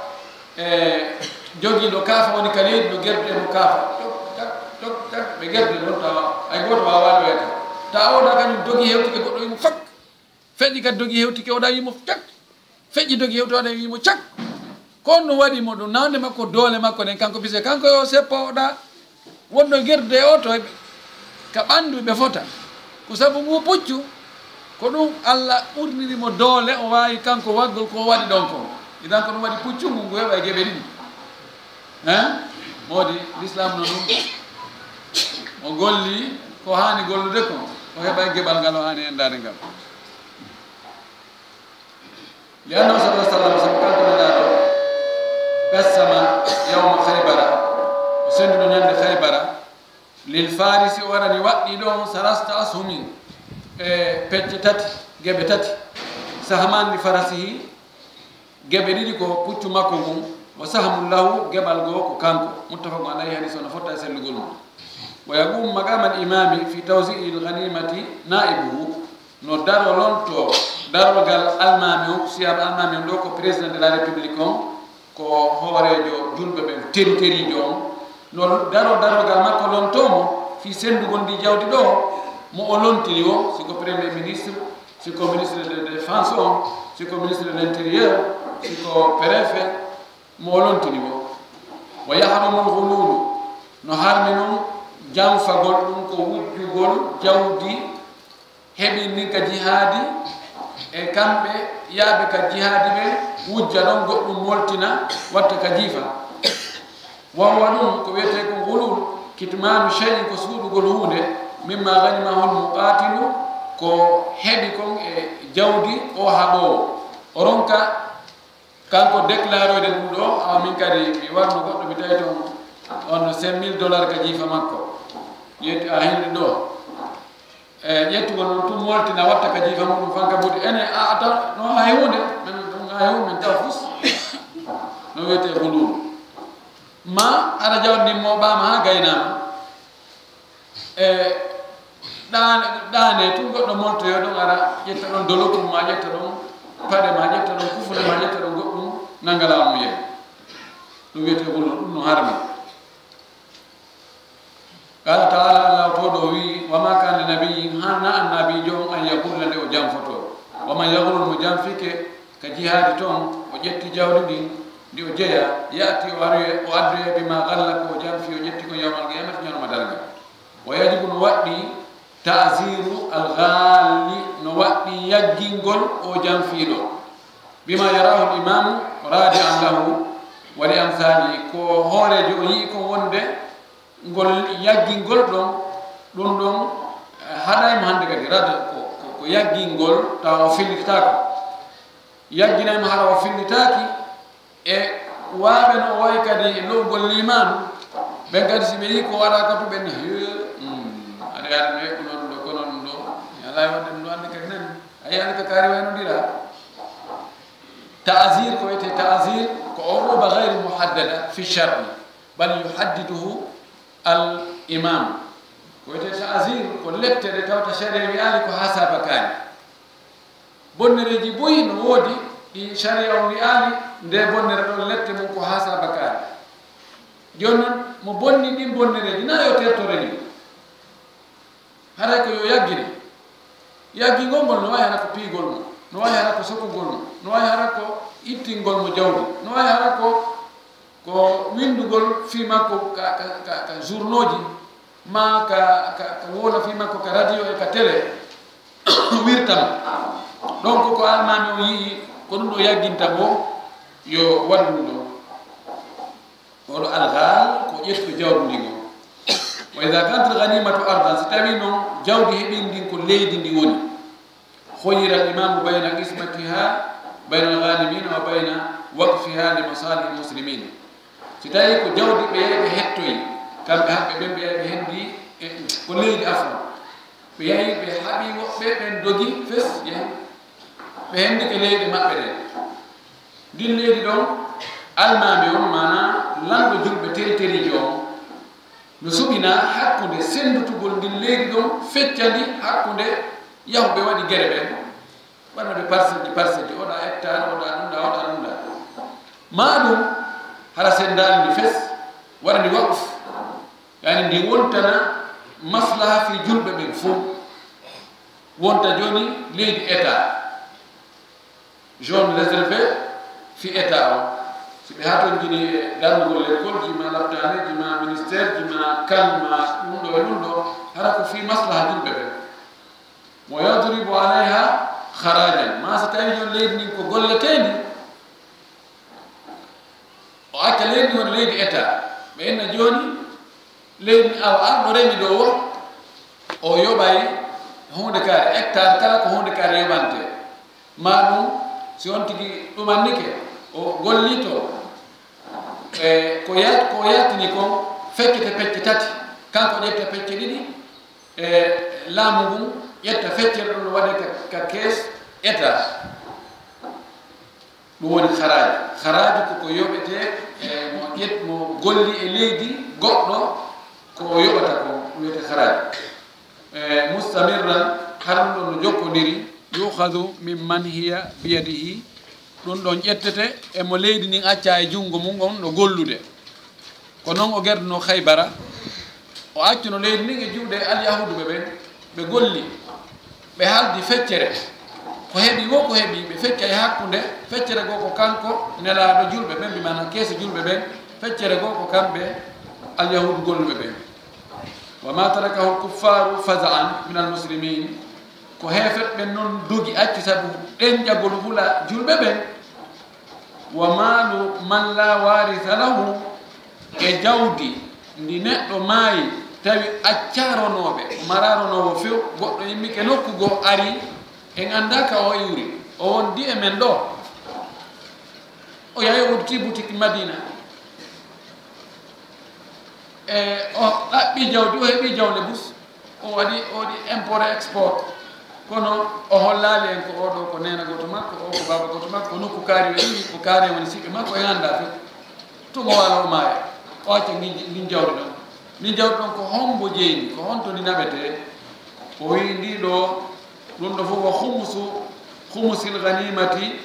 e jogiiɗo kaafa woni ka leydi, no gerdude mo kaafa. Cok, cak, cok, cak, ɓe gerdude ɗon, tawa hay gooto waawaani wayde. Tawa o ɗa kañum dogi hewtike goɗɗo, wi'i mo fak. Feƴƴi kadi dogi hewtike, o ɗa wi'i mo cak. Feƴƴi dogi hewtike, o ɗa wi'i mo cak. Ko on ɗum waɗi mo ɗum, nawde makko, doole makko ɗen, kanko bise, kanko yo seppo o ɗa. Wonɗo gerdude e oto e ɓe, ka ɓanndu ɓe fota. Ko sabu ngu puccu, ko ɗum Allah ɓurniri mo doole, o waawi kanko waggol ko o waɗi ɗon kon. Idan ko ɗum waɗi puccu ngu, ngu heɓa e geɓe ɗiɗi. Hein? Moodi, Lislaam no ɗum. O golli ko haani gollude kon, o heɓa e geɓal ngal o haani endaade ngal. لأنه صلى الله عليه وسلم, sabu kanko Nelaaɗo, قسم يوم خيبر, o senduno ñande Khaybara, للفارس, o waɗani waɗɗii ɗon, ثلاثة أسهم, e pecce tati, geɓe tati, سهمان لفرسه, geɓe ɗiɗi ko puccu makko ngun, وسهم له, geɓal goo ko kanko. متفق عليه, hadiis on no fotta e sellugol mum. ويقوم مقام الإمام في توزيع الغنيمة نائبه, no daro lonto darogal almaami on, si wiyaama almaami on ɗoo ko président de la république on, ko hooreejo julɓe ɓen, teritoriijo on, no daro darogal makko lonto mo fii sendugol ndii jawdi ɗoo, mo o lontini woo, si ko premier ministre, si ko ministre de défense on, si ko ministre de l'intérieur, si ko préfet, mo o lontini woo. ويحرم الغلول, no harmi non janfagol, ɗun ko wujjugol jawdi heɓi ndin ka jihaadi, e kamɓe yaaɓe ka jihaadi ɓen wujja ɗon goɗɗun moltina, watta ka jiifa. وهو, ɗun ko wi'etee kon gulul, كتمان شيء, ko suuɗugol huunde, مما غنمه المقاتل, ko heɓi kon e jawdi oo haɓoowo. O ronka kanko déclaroyde ɗun ɗoo, awa min kadi mi warno goɗɗo, mi tawi ton on cinq mille dollars ka jiifa makko. Yetti a hinde ɗoo. E ƴettugol non tun moltina, watta ka jiifa muɗum fanka buuti. Ene a, a taw no hay huunde, men ɗum hay huunde, men taw fus. No wi'etee gulul. Ma aɗa jawdi ndin mooɓaama haa gaynaama. E ɗaane, ɗaane tun goɗɗo moltoyo ɗon, ara ƴetta ɗon dolokun ma, ƴetta ɗon paɗe ma, ƴetta ɗon kufunde ma, ƴetta ɗon goɗɗum, nanga laamu yeeso. Ɗum wi'etee gulul, ɗum no harmi. Qaala ta'aala, Allaahu Toowɗo o wi'i, وما كان لنبي, haanaa annabiijo on, أن يغل, nde o janfotoo. ومن يغل, mo janfike ka jihaadi ton, o ƴetti jawdi ndin, ndi o jeyaa, يأت, o aroya, o addoya, بما غل, ko o janfi, o ƴetti kon, يوم القيامة, ñalawma darngal. ويجب, no waɗɗii, تعزير الغال, no waɗɗii yaggingol oo janfiiɗo, بما يراه الإمام رادعا له ولأمثاله, ko hooreejo o yi'i kon wonde ngol yaggingol ɗon, ɗun ɗon, eh, haɗay mo hande kadi. Rada ko, ko, ko yaggingol tawa o fillitaako. Yagginay mo hara o fillitaaki, e waaɓe no o wayi kadi e lo'ugol liimaanu, ɓen kadi si ɓe yi'i ko waɗaaka tun, ɓen ne, "Hee, mm, aɗa yaade no e ko non ɗoo, ko non ɗoo, alaa e waɗde ɗum ɗoo, annde kadi nani, a yi'aali ka kaari waynondira." Ta'zir, ko wi'etee ta'zir, ko uquba ghayru muhaddada fi shar'i, bal yuhaddiduhu al imam. Ko wi'etee ta'zir, ko lepte ɗe tawata sharia wi'aali ko haa saabakaani. Bonnereeji buy no woodi ɗi sharia on wi'aali, nde bonnere ɗon lette mum ko haa saabakaani. Jooni non, mo bonni ɗin bonnereeji, na yo tertore ni. Haray ko yo yaggine. Yaggingol ngol no wayi hara ko piygol mo, no wayi hara ko sokugol mo, no wayi hara ko ittingol mo jawdi, no wayi hara ko, ko winndugol fii makko ka, ka, ka, ka journauji, maa ka, ka, ka wowla fii makko ka radio e ka télé, wirta mo. Donc, ko almaami on yi'i ko ɗum ɗo yagginta mo, yo waɗu ɗum ɗo. Oɗo alghal ko ƴettuɗo jawdi ndin on. وإذا كانت الغنيمة أرضا, si tawi non jawdi heɓindi ndin ko leydi ndi woni, خير الإمام بين قسمتها بين الغانمين وبين وقفها لمصالح المسلمين. Si tawi ko jawdi ɓe yahi ɓe hettoyi, kamɓe haɓɓe ɓen ɓe yahi ɓe hendi e ko leydi afon. Ɓe yahi ɓe haɓi woɓɓe, ɓen dogi fes yahi. Ɓe hendi ko leyɗe maɓɓe ɗen. Ndin leydi ɗon, almaami on, maanaa lanɗo julɓe teriteriijo on, no suɓinaa hakkunde senndutugol ndin leydi ɗon, fecca ndi hakkunde yahuɓe waɗi gere ɓen, waɗuɓe parcelleji, parcelleji, oɗa hectare, oɗa ɗum ɗa, oɗa ɗum ɗa. Maa ɗum hara senndaali ndi fes, waɗa ndi waqf, yaani ndi wontana maslaha fii julɓe ɓen fow, wonta jooni leydi État. Zone réservé fii État on. Si ɓe hatonjini e darnugol lekkolji, maa laptaaneeji, maa ministèreji, maa kal, maa ɗum ɗo e ɗum ɗo, hara ko fii maslaha julɓe ɓen. ويضرب عليها خراجا. Maa si tawii jooni leydi ndin ko golleteendi, o acca leydi ndin woni leydi État. Ɓe inna jooni, leydi ndin, awa, arɗo remi ɗo o, o yoɓay huunde kaari, hectare kala ko huunde kaari yoɓantee. Maa ɗum Si on tigi ɗumannike, o gollito, e ko yal-, ko yaltini kon, feccete pecce tati, kanko ƴetta pecce ɗiɗi, e laamu ngun ƴetta feccere ɗum no waɗe ka, ka kees eta. Ɗum woni haraaji. Haraaji ko ko yoɓetee e mo ƴet-, mo golli e leydi goɗɗo, ko o yoɓata ko, ɗum wiyetee haraaji. E mustamirran, har ɗum ɗon no jokkondiri. Yukhadhu mimman hiya biyadihi, ɗum ɗon ƴettete e mo leydi ndin acca e junngo mum on no gollude. Ko non o gerdunoo Khaybara, o accuno leydi ndin e juuɗe Alyahuuduɓe ɓen, ɓe golli, ɓe haldi feccere. Ko heɓi wo ko heɓi, ɓe fecca e hakkunde, feccere goo ko kanko nelaaɗo julɓe ɓen, bi maana keesi julɓe ɓen, feccere goo ko kamɓe Alyahuudu golluɓe ɓen. Wa ma tarakahu al-kuffaaru faza'an min al-muslimiin. Ko heeferɓe ɓen non dogi acci sabu ɗenƴagol hula julɓe ɓen. Wa maalu man laa waarisa lahu, e jawdi ndi neɗɗo maayi tawi accaa ronooɓe, o maraa ronoowo few, goɗɗo immike nokku goo ari, en anndaa ka o iwri, o wondi e men ɗoo. O yahi o udditi boutique Madina. E o ɗaɓɓi jawdi, o heɓi jawle bus, o waɗi, o waɗi import et export. Kono o hollaali en ko oo ɗoo ko neena gooto makko, oo ko baaba gooto makko, ko nokku kaari o iwi, ko kaari woni siɓɓe makko, en anndaa fof. Tuma wala o maaya, o acca ngin, ngin jawdi ɗon. Ngin jawdi ɗon ko hombo jeyni, ko honto ndi naɓetee? O wi'i ndi ɗoo, ɗum ɗoo fof wa khumusu, khumusil ghanimati,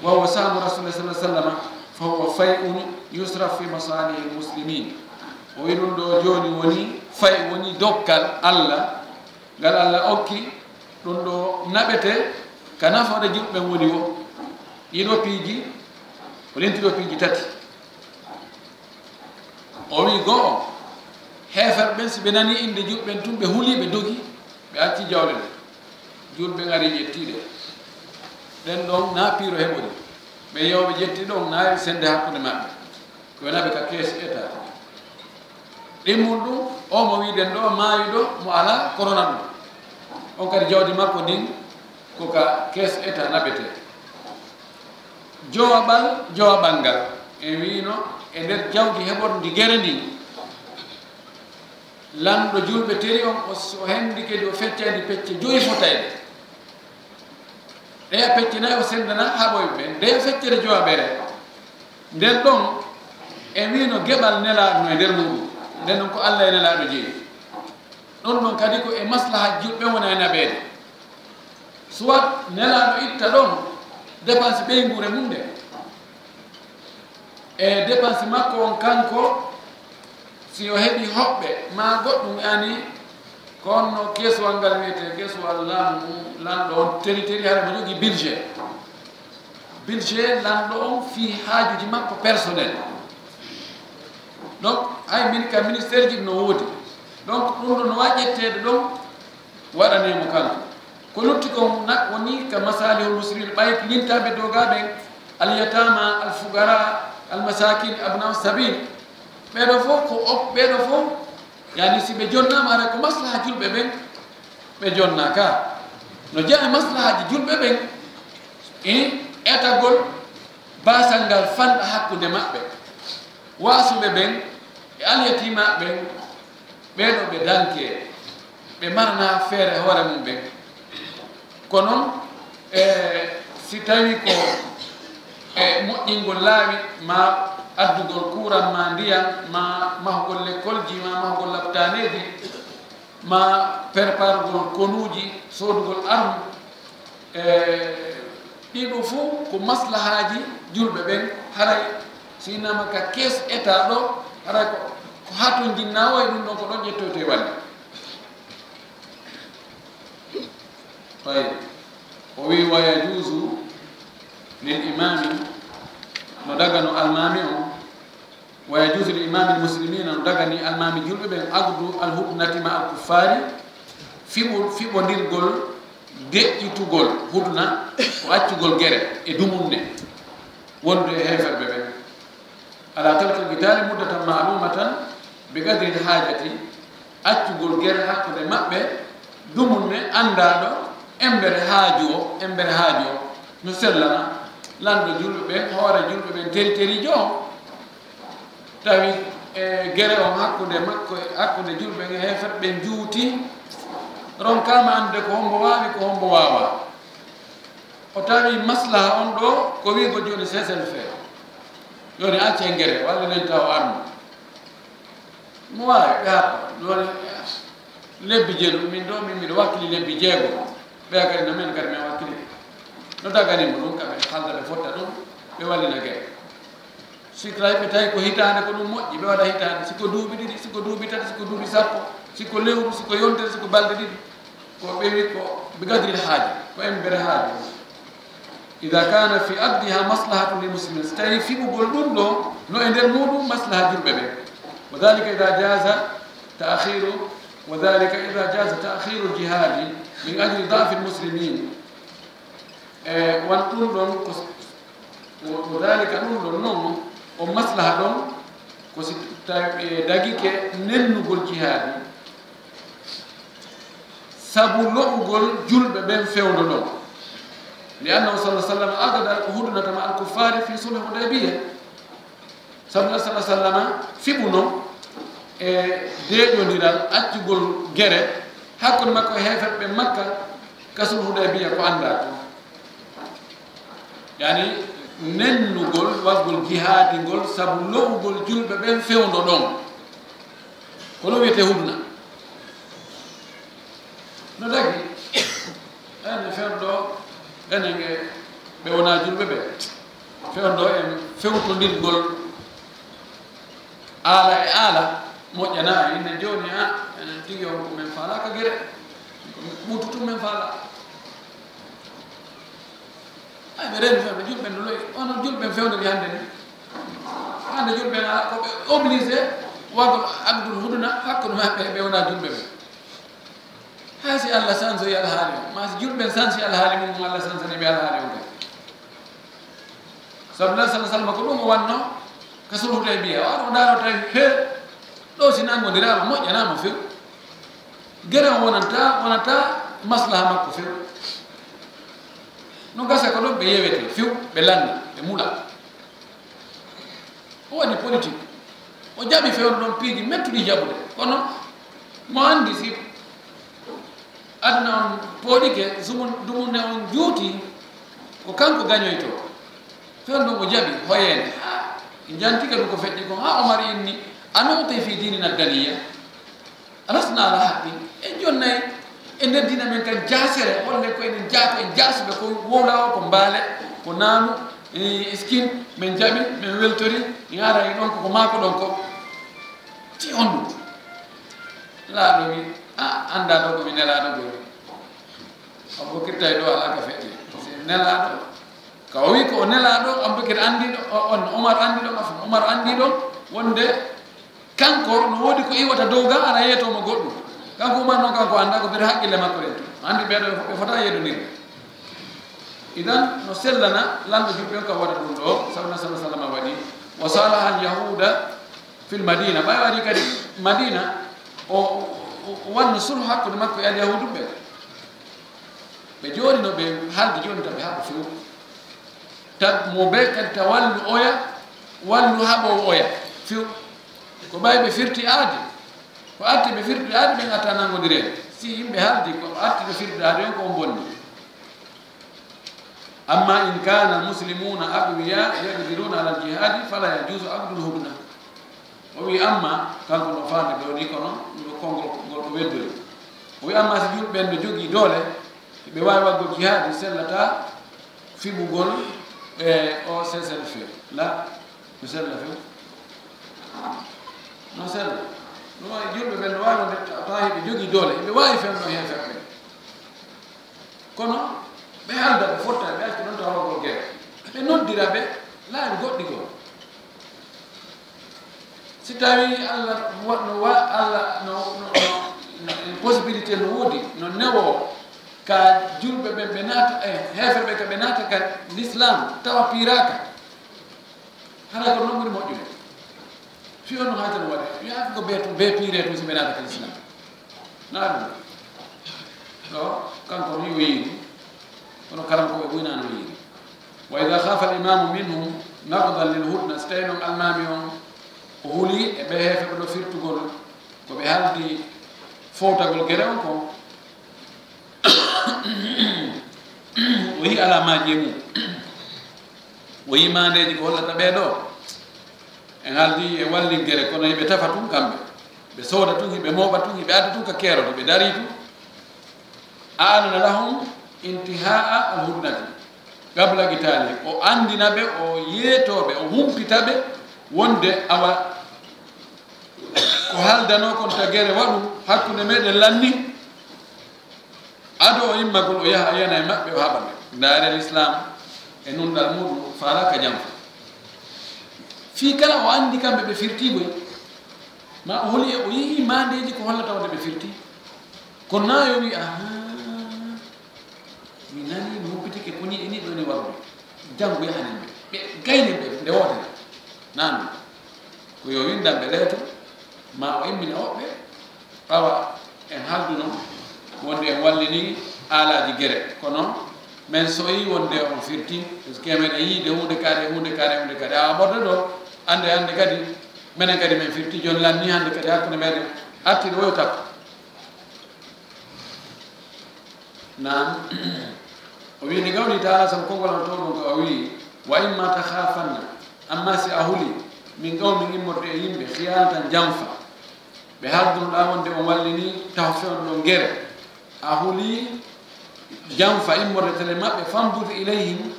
wa huwa sahmu Rasulillah sallallahu alaihi wasallam, fa huwa fay'un yusraf fi masalihil muslimin. O wi'i ɗum ɗoo jooni woni fay, woni dokkal Allah, ngal Allah okki, ɗum ɗoo naɓete ka nafoore julɓe ɓen woni wo. Ɗii ɗoo piiji, o linti ɗoo piiji tati. O wi'i goo, heeferɓe ɓen, si ɓe nanii innde julɓe ɓen tun, ɓe huli, ɓe dogi, ɓe acci jawle ɗen. Julɓe ɓen ari ƴetti ɗe. Ɗen ɗon, naa piiro heɓori. Ɓe yehi ɓe ƴetti ɗon, naa e sende hakkunde maɓɓe. Ko wona ɓe ka kees eta. Ɗimmun ɗum, o mo wi'den ɗoo, maayuɗo, mo alaa korona ɗum. On kadi jawdi makko ndin, ko ka kees eta naɓetee. Jowaɓal, jowaɓal ngal, en wi'ino, e nder jawdi heɓorndi gere ndin, lanɗo julɓe teri on, o, o hendi kadi, o feccani pecce joyi fotayɗe. Ɗeya pecce nayi o sendana haɓoyɓe ɓen, nde feccere jowaɓere. Nden ɗon, en wi'ino geɓal nelaaɗo no e nder muɗum. Nden ɗon ko Allah e nelaaɗo jeyi. Ɗon ɗon kadi ko e maslaha julɓe wona e naɓeede. Soit nelaaɗo itta ɗon dépense ɓeynguure mum nden. E dépense makko on kanko, si o heɓi hoɓɓe, maa goɗɗum ani, ko honno keesuwal ngal wiyetee, keesuwal laamu, lanɗo on teri teri, hara mo jogii budget. Budget lanɗo on fii haajuuji makko personnel. Donc, hay min ka ministère ji no woodi. Donc, ɗum ɗo no waawi ƴetteede ɗon, waɗanee mo kanko. Ko lutti kon na woni ka masalihul muslimin, ɓay lintaaɓe dogaa ɓen, al yatama, al fugara, al masakin, abna sabil. Ɓeeɗo fof ko op-, ɓeeɗo fof, yani, si ɓe jonnaama, haray ko maslaha julɓe ɓen ɓe jonnaa ka. No jeyaa e maslahaaji julɓe ɓen, e etagol baasal ngal fanɗa hakkunde maɓɓe, waasuɓe ɓen e alyatimaaɓe ɓen, ɓeeɗo ɓe dankee, ɓe maranaa feere hoore mum ɓen. Ko non, e, si tawii ko, e, moƴƴingol laawi, ma addugol kuuran, ma ndiyan, ma mahugol lekkolji, ma mahugol laptaaneeji, ma perpargol konuuji, soodugol arme, e, ɗii ɗoo fof ko maslahaaji julɓe ɓen, haray si innama ka kees eta ɗoo, haray ko, ko haa ton jinnaa o e ɗum ɗon ko ɗon ƴettoytee walle. Tayyib. O wi'i, "Wa yajuuzu lil imaami", no dagano almaami on, "wa yajuuzu li imaami muslimina", no dagani almaami julɓe ɓen, "aqdu al hudnati ma al kuffaari", fiɓo-, fiɓondirgol, deƴƴitugol hudna, ko accugol gere e dumunne wondude e heeferɓe ɓen. "Ala tarkil qitaali muddatan ma'luumatan bi qadril haajati", accugol gere hakkunde maɓɓe, dumunne anndaaɗo, embere haaju o, embere haaju o, no sellana, Lanɗo julɓe ɓen, hoore julɓe ɓen, teriteriijo on, tawi e gere on hakkunde makko, hakkunde julɓe ɓen e heeferɓe ɓen juuti, ronkaama anndude ko hombo waawi, ko hombo waawaa. O tawi maslaha on ɗoo ko wi'ugol jooni cessez-le-feu, jooni accen gere, walla nen taw arme. Mo waawi ɓe haɓɓa, no waɗi lebbi jeeɗiɗi, min ɗoo, min miɗo wakkili lebbi jeego, ɓeya kadi no men kadi men wakkili. No dagani mo ɗum, kamɓe halda ɓe fotta ɗum, ɓe wallina gere. Si tawi ɓe tawi ko hitaande, ko ɗum moƴƴi, ɓe waɗa hitaande, si ko duuɓi ɗiɗi, si ko duuɓi tati, si ko duuɓi sappo, si ko lewru, si ko yontere, si ko balɗe ɗiɗi, ko ɓe wi ko bi qadril haaja, ko embere haaja. Ida kana fi aqdiha maslahatun lil muslimin, so tawi fiɓugol ɗum ɗoo no e nder muɗum maslaha julɓe ɓe, wa dhalika ida jaza ta'khiru, wa dhalika ida jaza ta'khiru al jihadi min ajli da'fi al muslimin. E wan ɗum ɗon ko, wa dhalika, ɗum ɗon non o maslaha ɗon ko si tawi ɓe dagike nennugol jihaadi sabu lo'ugol julɓe ɓen fewndo ɗon. Li annahu sallallahu alaihi wasallam aqada al hudnata ma al kuffari fi sulh Hudaybiya. Sabu Nabi sallallahu alaihi wasallam fiɓuno e deeƴondiral accugol gere hakkunde makko e heeferɓe Makka ka sulh Hudaybiya, ko anndaa ko. Yani nennugol waɗgol jihaadi ngol sabu lo'ugol julɓe ɓen fewndo ɗon. Ko ɗum wiyetee hudna. No dagi, enen fewndo, enen e ɓe wonaa julɓe ɓe. Fewndo en fewtondirgol aala e aala moƴƴanaa. Inne jooni, a, enen tigi on ko men faalaaka gere. Ko men ɓuutu tun men faala. Ay, ɓe reeni fewndo, julɓe no lo'i. Onon julɓe fewndori hannde ni. Hannde julɓe na ko ɓe obligé waɗgol aqdul hudna hakkunde maɓɓe, ɓe wonaa julɓe ɓe. Haa si Allah sansoyi alhaali on, maa si julɓe sansi alhaali mum, Allah sansani ɓe alhaali on kadi. Sabu Nabi sallallahu alaihi wasallam ko ɗum o wanno ka sulh Hudaybiya. O ara o ndaaro tawi he ɗo si nanngondiraama moƴƴanaama few. Gere on wonanta, wonata maslaha makko few. No gasa ko ɗon ɓe yewete few, ɓe lanna, ɓe mula. O waɗi politique. O jaɓi fewndo ɗon piiji mettuɗi jaɓude. Kono mo anndi si aduna on pooɗike, sumun-, dumunne on juuti, ko kanko gañoytoo. Fewndo ɗon o jaɓi hoyeende. Ha, ɓe njantike ɗum ko feƴƴi kon. Ha Omar inni, "Anu'ti fi dinina daniya? Alasna ala haqqin?" En jonnay e nder diina men kan jaasere, holle ko enen jaa-, ko en jaasuɓe, ko wowla o, ko mbaale, ko naanu, e iskin, men jaɓi, men weltori, en ara e ɗon ko, ko maako ɗon ko. Ti on ɗum. Laaɗo wi, "A, anndaa ɗo ko mi nelaaɗo gori." Abubakar tawi ɗo alaa ka feƴƴi. Si nelaaɗo, ka o wi ko o nelaaɗo, Abubakar anndi ɗo, o-, on Omar anndi ɗo, Omar anndi ɗo, wonde kanko no woodi ko iwata dow ga, ara yeetoo mo goɗɗum. Kanko Umar noon, kanko anndaa ko nder haqqille makko rento. Anndi ɓeeɗo ɓe fota yeedondirde. Idan, no sellana lanɗo julɓe on ka waɗa ɗum ɗo, sabu Nabi sallallahu alaihi wasallam waɗi. Wa salaha al yahuda fil Madina. Ɓay waɗi kadi Madina, o, o, o wanno sulhu hakkunde makko e al yahuduɓe. Ɓe jooni no ɓe haaldi jooni, taw ɓe haɓa few. Taw mo ɓe kadi taw wallu oya, wallu haɓoowo oya few. Ko ɓay ɓe firti aadi, ko arti ɓe firti aadi, ɓen arta nanngondireede. Si yimɓe haaldi ko arti ɓe firti aadi on, ko on bonni. Amma in kana al-muslimuna aqwiya yaqdiruna ala al-jihadi fala yajuzu aqdul hudna. O wi amma, kanko no faande ɓe woni kono ngo konngol ngol o weddori. O wi amma si julɓe ɓen no jogii doole, ɓe waawi waɗgol jihaadi, sellata fiɓugol e o cessez-le-feu. La, no sella few. No sella. No waawi julɓe ɓen no waawi wonde ta-, tawa hiɓe jogii doole, hiɓe waawi fewndo heeferɓe. Kono ɓe halda, ɓe fotta, ɓe acca ɗon tawa ko gere. Ɓe noddira ɓe laabi goɗɗi goo. Si tawi Allah wa-, no wa-, Allah no, no, no, no, possibilité no woodi, no newo ka julɓe ɓen ɓe naata, e heeferɓe ka ɓe naata ka l'islam, tawa piiraaka. Hara ko non ɓuri moƴƴude. Fii on no haydara waɗe. Wiyaaka ko bee to, bee piire to si ɓe naata ka l'islam. Na ɗum. Ɗo, kanko ni o yiiri. Kono karam ko ɓe ɓuynaano yiiri. Wa ida khafa al imamu minhum naqdan lil hudna, so tawi noon almaami on o huli e ɓe heefe ɓe ɗo firtugol ko ɓe haldi fowtagol gere on kon, o yi alamaaji e mum, o yi maandeeji ko hollata ɓee ɗoo en haldi e wallingere, kono hiɓe tafa tun kamɓe, ɓe sooda tun, hiɓe mooɓa tun, hiɓe adda tun ka keerol, hiɓe darii tun. A'lana lahum intihaa al-hudnati qabla qitaali, o anndina ɓe, o yeetoo ɓe, o humpita ɓe wonde awa ko haldanoo kon ta gere waɗu hakkunde meɗen lanni, ado o immagol o yaha o yana e maɓɓe o haɓa ɓe. Ndaare lislaam e nunɗal muɗum faalaaka janfa. Fii kala o anndi kamɓe ɓe firtii koy, ma o holi e o yii maandeeji ko hollata wonde ɓe firtii. Kono naa yo wi, "Ahaa, mi nanii, mi humpitike, ko nii e nii ɗoo ni warude. Janngo yahanen ɓe, ɓe gaynen ɓe nde wootere." Naa non. Ko yo winndan ɓe leeto, ma o immina woɓɓe, ɓawa en halduno wonde en wallini aalaaji gere. Kono men soyi wonde on firti, parce que meɗen yiide huunde kaari, huunde kaari, huunde kaari. Awa ɓorde ɗoo, annde hannde kadi, menen kadi men firti, jooni lanni hannde kadi hakkunde meɗen artiri oyo tappo. Naam. O wiyi, nde gawni taala, sabu konngol am to ɗum ka o wiyi, "Wa imma takhafanna", amma si a huli, "min qawmin", immorde e yimɓe, "khiyanatan", janfa, ɓe haldunoɗaa wonde on wallini taho fewndo ɗon gere, a huli janfa immorde tele maɓɓe, "fambud ilayhim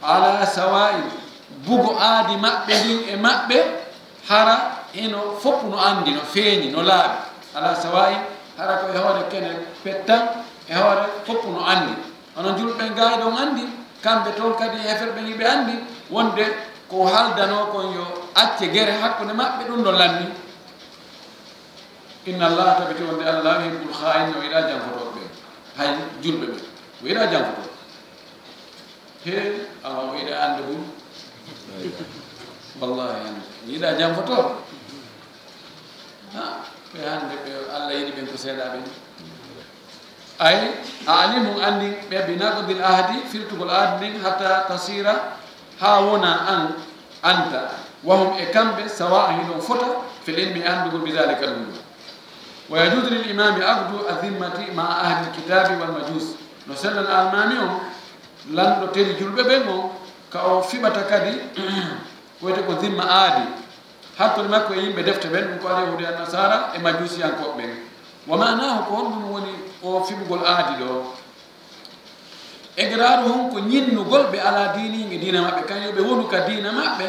ala sawa'in", bugo aadi maɓɓe ndin e maɓɓe, hara hino foppu no anndi, no feeñi, no laaɓi. Ala sawa'in, hara ko e hoore kene pettan, e hoore foppu no anndi. Onon julɓe ɓen gaa eɗon anndi, kamɓe toon kadi heeferɓe ɓen hiɓe anndi wonde ko haldanoo kon yo acce gere hakkunde maɓɓe, ɗum ɗon lanni. Inna Allaha, tabiti wonde Allah, yuhibbul kha'inin, o yiɗaa janfotooɓe ɓen. Hay julɓe ɓen, o yiɗaa janfotooɓe. He, awa o yiɗaa annde bun. Wallahi, annde. Yiɗaa janfotooɓe. Ha, ɓe hannde ɓe Allah yiɗi ɓen ko seeɗa ɓen. Ay, a'limhum, anndin ɓe, bi naqdil ahdi, firtugol ahdi ndin, hatta tasira, haa wona an, anta, wa hum, e kamɓe, sawa'an, hiɗon fota, fil ilmi, e anndugol, bi dhalika, ɗum ɗum. Wa yajuzu lil imami aqdu adh-dhimmati ma'a ahli al-kitabi wal majus. No sellani almaami on, lanɗo teri julɓe ɓen on, ka o fiɓata kadi, ko wiyetee ko dhimma aadi. Hakkunde makko e yimɓe defte ɓen, ɗum ko Alyahuudu e Annasaara e Majuusiyankooɓe ɓen. Wa ma'naahu, ko honɗum woni o fiɓugol aadi ɗoo? Iqraaruhum, ko ñinnugol ɓe, alaa diinihim, e diina maɓɓe, kan yo ɓe wonu ka diina maɓɓe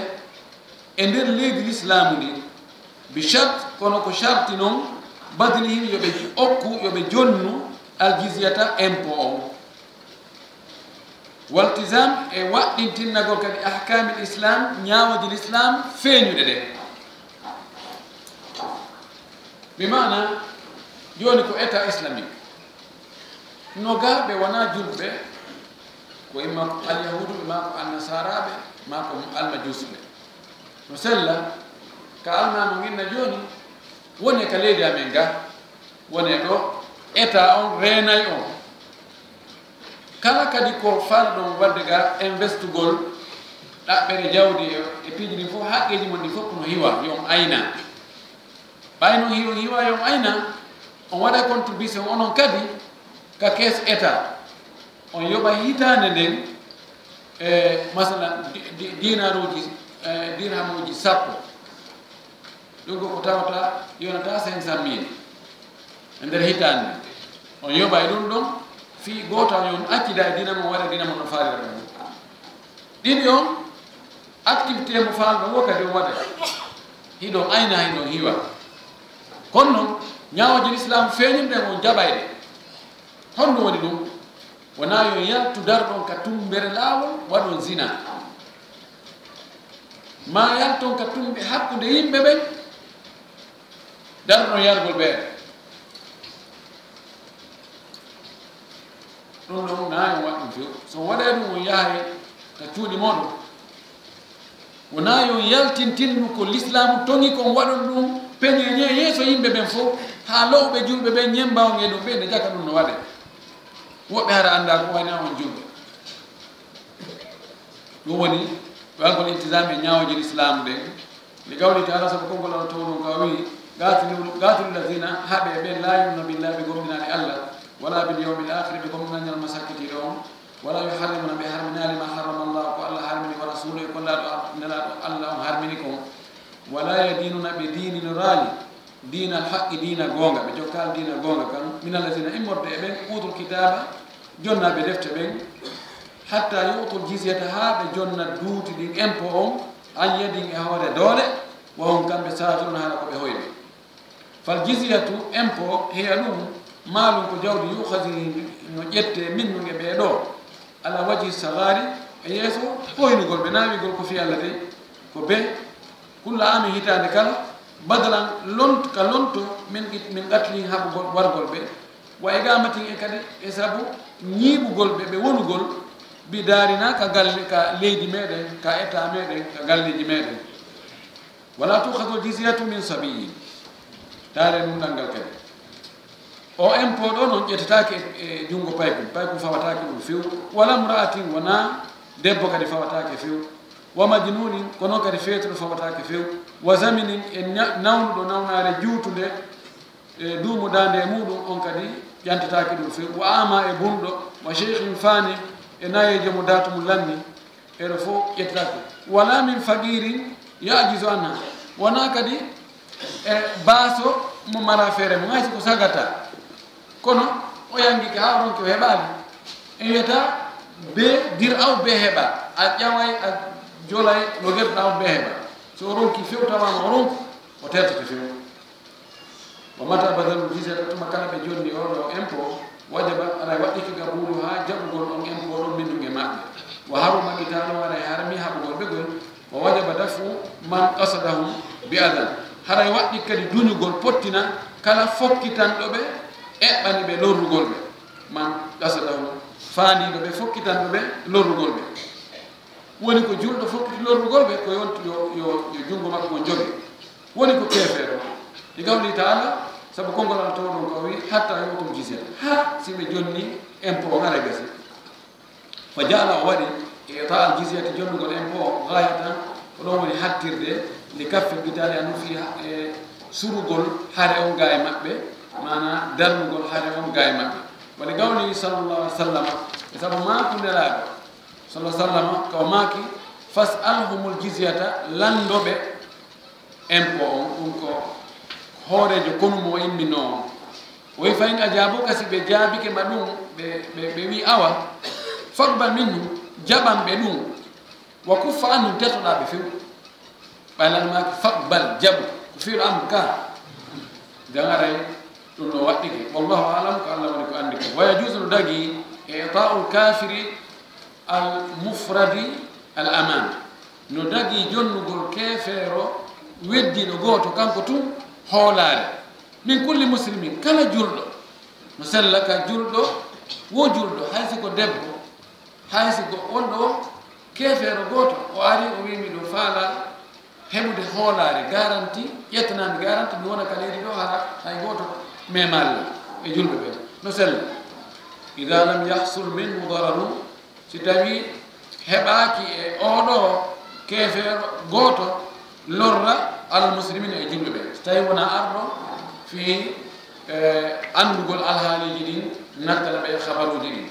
e nder leydi Lislaamu ndin. Bi shart, kono ko sharti non, badlihim, yo ɓe okku, yo ɓe jonnu, al jizyata, impôt on. Waltizam, e waɗɗintinnagol kadi ahkaamil Islam, ñaawooji Lislaam feeñuɗe ɗen. Bi maana, jooni ko État islamique. No gaa ɓe wonaa julɓe, ko imma ko alyahuudu, maa ko annasaraaɓe, maa ko almajuusɓe. No sella, ka almaami nginna jooni, woni ka leydi amen ga, woni ɗo État on reenay on. Kala kadi ko faalɗon waɗde ga investugol ɗaɓɓere jawdi e, e piiji ɗin fof, haqqeeji mon ɗin fof ko no hiwa, yo on ayna. Ɓay noon hiwa, hiwa yo on ayna, on waɗa contribution onon kadi ka caisse État. On yoɓa hitaande nden, e, masalan, di-, di-, dinaruuji, e, dirhamuuji sappo. Ɗum ko ko tawata yonata cinq cent mille e nder hitaande. On yoɓa e ɗum ɗon, fii gooto on yo on accida e diina mon, waɗa diina mon no faalira ɗum. Ɗiɗi on, activité mo faalɗo wo kadi on waɗa. Hiɗon ayna, hiɗon hiwa. Kono noon, ñaawooje Lislaam feeñinɗe on jaɓayɗe. Honɗum woni ɗum? Wonaa yo yaltu darɗon ka tumbere laawol waɗon zina. Maa yalton ka tumbe hakkunde yimɓe ɓen, darɗon yargol ɓeere. Ɗum ɗon, naa yo on waɗ ɗum few. So on waɗay ɗum, on yahay ka cuuɗi mooɗon. Wonaa yo on yaltintinnu ko Lislaamu toŋi kon, waɗon ɗum peñeeñe yeeso yimɓe ɓen fof, haa lowɓe julɓe ɓen ñemmba on e ɗum, ɓe ne jaka ɗum no waɗe. Woɓɓe hara anndaa ko wayna on julɓe. Ɗum woni waɗgol iltisam e ñaawooje lislaamu ɗen. Nde gawri taala, sabu konngol Alla towɗo ka o wi'i, "Qaatilu, qaatilu lladiina", haɓe ɓen, "laa yu'minuuna billaahi", ɓe gomɗinaali Alla, "walaa bil yawmil aakhiri", ɓe gomɗinaali ñalawma sakkitiiɗo on, "walaa yuharrimuuna", ɓe harminaali, "maa harrama Allaahu", ko Alla harmini, "wa rasuuluhu", e ko Nelaaɗo, Nelaaɗo Alla on harmini kon, "walaa yadiinuuna", ɓe diininoraali, "diinal haqqi", diina goonga, ɓe jokkaali diina goonga kan, "mina lladiina", immorde e ɓen, "uutul kitaaba", jonnaaɓe defte ɓen, "hattaa yu'tul jizyata", haa ɓe jonna duuti ɗin, impôt on, "an yadin", e hoore doole, "wa hum", kamɓe, "saagiruuna", haala ko ɓe hoyɓe. "Fal jizyatu", impôt, "hiya", ɗum, "maalun", ko jawdi, "yu'khazu", no ƴettee, "minnhum", e ɓee ɗoo, "alaa wajhi ssaghaari", e yeeso hoynugol ɓe, naawigol ko fii Alla de, ko bee, "kulla aamin", hitaande kala, "badalan", lont-, ka lonto, "min qit-, min qatlihim", haɓugol, wargol ɓe, "wa iqaamatihim", e kadi e sabu ñiiɓugol ɓe, ɓe wonugol, "bi daarinaa", ka galle, ka leydi meɗen, ka état meɗen, ka galleeji meɗen. "Walaa tu'khazul jizyatu min sabiyyin." Taare ɗum ɗanngal kadi. O impôt ɗo non ƴettetaake e, e junngo paykun, paykun fawataake ɗum few. "Walaa mra'atin", wonaa debbo kadi fawataake few. "Wa majnuunin", ko non kadi feetuɗo fawataake few. "Wa zaminin", e ña-, nawnuɗo nawnaare juutunde, e duumu daande e muɗum, on kadi ƴantetaake ɗum few. "Wa a'maa", e bunɗo. "Wa shaykhin faanin", e nayeejo mo daatu mum lanni. Ɓeeɗo fof ƴettitaake. "Walaa min faqiirin ya'jizu anhaa", wonaa kadi e baaso mo maraa feere mum, hay si ko sagata. Kono o yanngike haa o ronki, o heɓaali. En wiyata bee dir'aw bee heɓa. A ƴaway, a jolay no dir'aw bee heɓa. So o ronki few tawaama o ronku, o tertete few. "Wa mataa badalul jizyata", tuma kala ɓe jonni oo ɗoo impôt, "wajaba", haray waɗɗike, "qabuluhaa", jaɓugol on impôt ɗon, "minhum", e maɓɓe. "Wa haruma qitaaluhum", haray harmi haɓugol ɓe gol. "Wa wajaba daf'u man qasadahum bi adan", haray waɗɗike kadi duñugol, pottina, kala fokkitanɗo ɓe, eɓɓani ɓe lorrugol ɓe. "Man qasadahum", faandiiɗo ɓe, fokkitanɗo ɓe lorrugol ɓe. Woni ko julɗo fokkiti lorrugol ɓe, ko yonti yo, yo, yo junngo makko on joge. Woni ko keefeero. Li qawlihi ta'ala, sabu konngol Alla towɗo on ko o wi'i, "Hattaa yu'tul jizyata." Haa si ɓe jonni impôt on, haray gasi. "Fa ja'ala", o waɗi, "i'taa al-jizyati", jonnugol impôt on, "ghaayatan", ko ɗon woni hattirde, "li kaffil qitaali anhum", fii, e surugol hare on gaa e maɓɓe, maanaa darnugol hare on gaa e maɓɓe. Wa li qawlihi sallallahu alaihi wa sallam, e sabu maaku Nelaaɗo, sallallahu alaihi wa sallam, ka o maaki, "Fas'alhumul jizyata", lanndo ɓe impôt on, ɗum ko hooreejo konu mo o imminoo on. O wi'i, "Fa in ajaabuuka", si ɓe jaabike ma ɗum, ɓe, ɓe, ɓe wi'i, "Awa", "faqbal minhum", jaɓan ɓe ɗum, "wa kuffa anhum", tetoɗaa ɓe few. Ɓay Nelaaɗo maaki, "Faqbal", jaɓu, ko fi'lu amr ka. Jan haray ɗum no waɗɗike. Wallahu a'lam, ko Alla woni ko anndi ko. "Wa yajuuzu", no dagii, "i'taa'ul kaafiri al-mufradi al-amaan." No dagii jonnugol keefeero weddiiɗo gooto kanko tun hoolaare. "Min kulli muslimin", kala julɗo. No sella ka julɗo, wo julɗo, hay si ko debbo, hay si ko wonɗo o keefeero gooto, o ari o wi'i, "Miɗo faala heɓude hoolaare, garanti, ƴettanaami garanti, mi wona ka leydi ɗo, hara hay gooto memaali e julɓe ɓen." No sella. "Idaa lam yahsul minhu dararun", si tawii heɓaaki e oo ɗoo keefeero gooto lorra, "alal muslimiina", e julɓe ɓen, si tawii wonaa arɗo fii, eh, anndugol alhaaliiji ɗin, nattana ɓe habaruuji ɗin.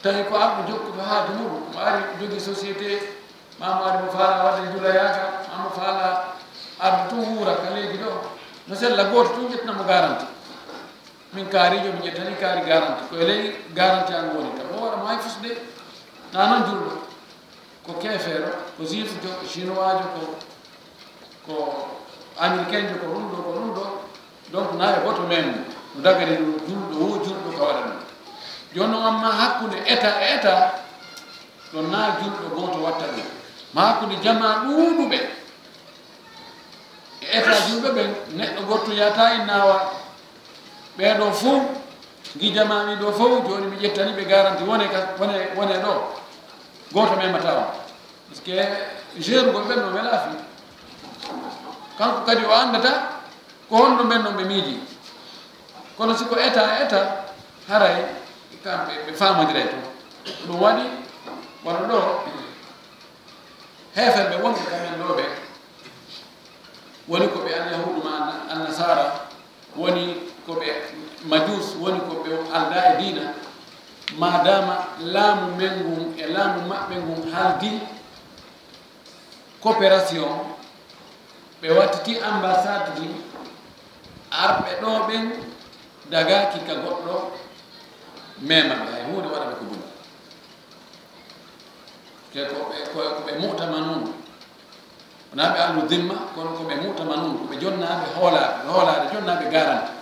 Tawi ko arɗo jokkuɗo haaju muɗum, mo ari jogii société, maa mo ari mo faala waɗde njula yaaka, maa mo faala arde tun wuura ka leydi ɗo. No sella gooto tun ƴettana mo garanti. Min kaariijo mi ƴettanii kaari garanti. Ko e ley garanti an woni tan. O waɗa mo hay fus de. Na non julɗo. Ko keefeero, ko juif jo, ko chinois jo, ko ko américain jo, ko ɗum ɗo, ko ɗum ɗo. Donc, na e goto men no dagani ɗum julɗo wo julɗo ka waɗa ɗum. Jooni noon, amma hakkunde état e état, ɗon na julɗo gooto watta ɗum. Ma hakkunde jamaa ɗuuɗuɓe e état julɓe ɓen, neɗɗo gooto yahata innawa. Ɓee ɗoo fow, ngi jamaa ɗoo fow, jooni mi ƴettani ɓe garanti, wone ka, wone, wone ɗo. Gooto memata on. Parce que jeerugol ɓen no welaa fii. Kanko kadi o anndata ko honno ɓen non ɓe miiji. Kono si ko état, état, haray kamɓe ɓe faamodiray toon. Ɗum waɗi wano ɗo, Heeferɓe wonɓe ka men ɗoo ɓe, woni ko ɓe alyahuudu ma anna-, annasara, woni ko ɓe majus, woni ko ɓe alda e diina, madama laamu men ngun e laamu maɓɓe ngun haldi coopération, ɓe wattiti ambassade ji, arɓe ɗoo ɓen dagaaki ka goɗɗo mema ɓe, hay huunde waɗa ɓe ko boni. Te ko ɓe, ko, ko ɓe mu'tamanun. Wonaa ɓe ahlu dhimma, kono ko ɓe mu'tamanun, ko ɓe jonnaaɓe hoolaare, hoolaare jonnaaɓe garanti.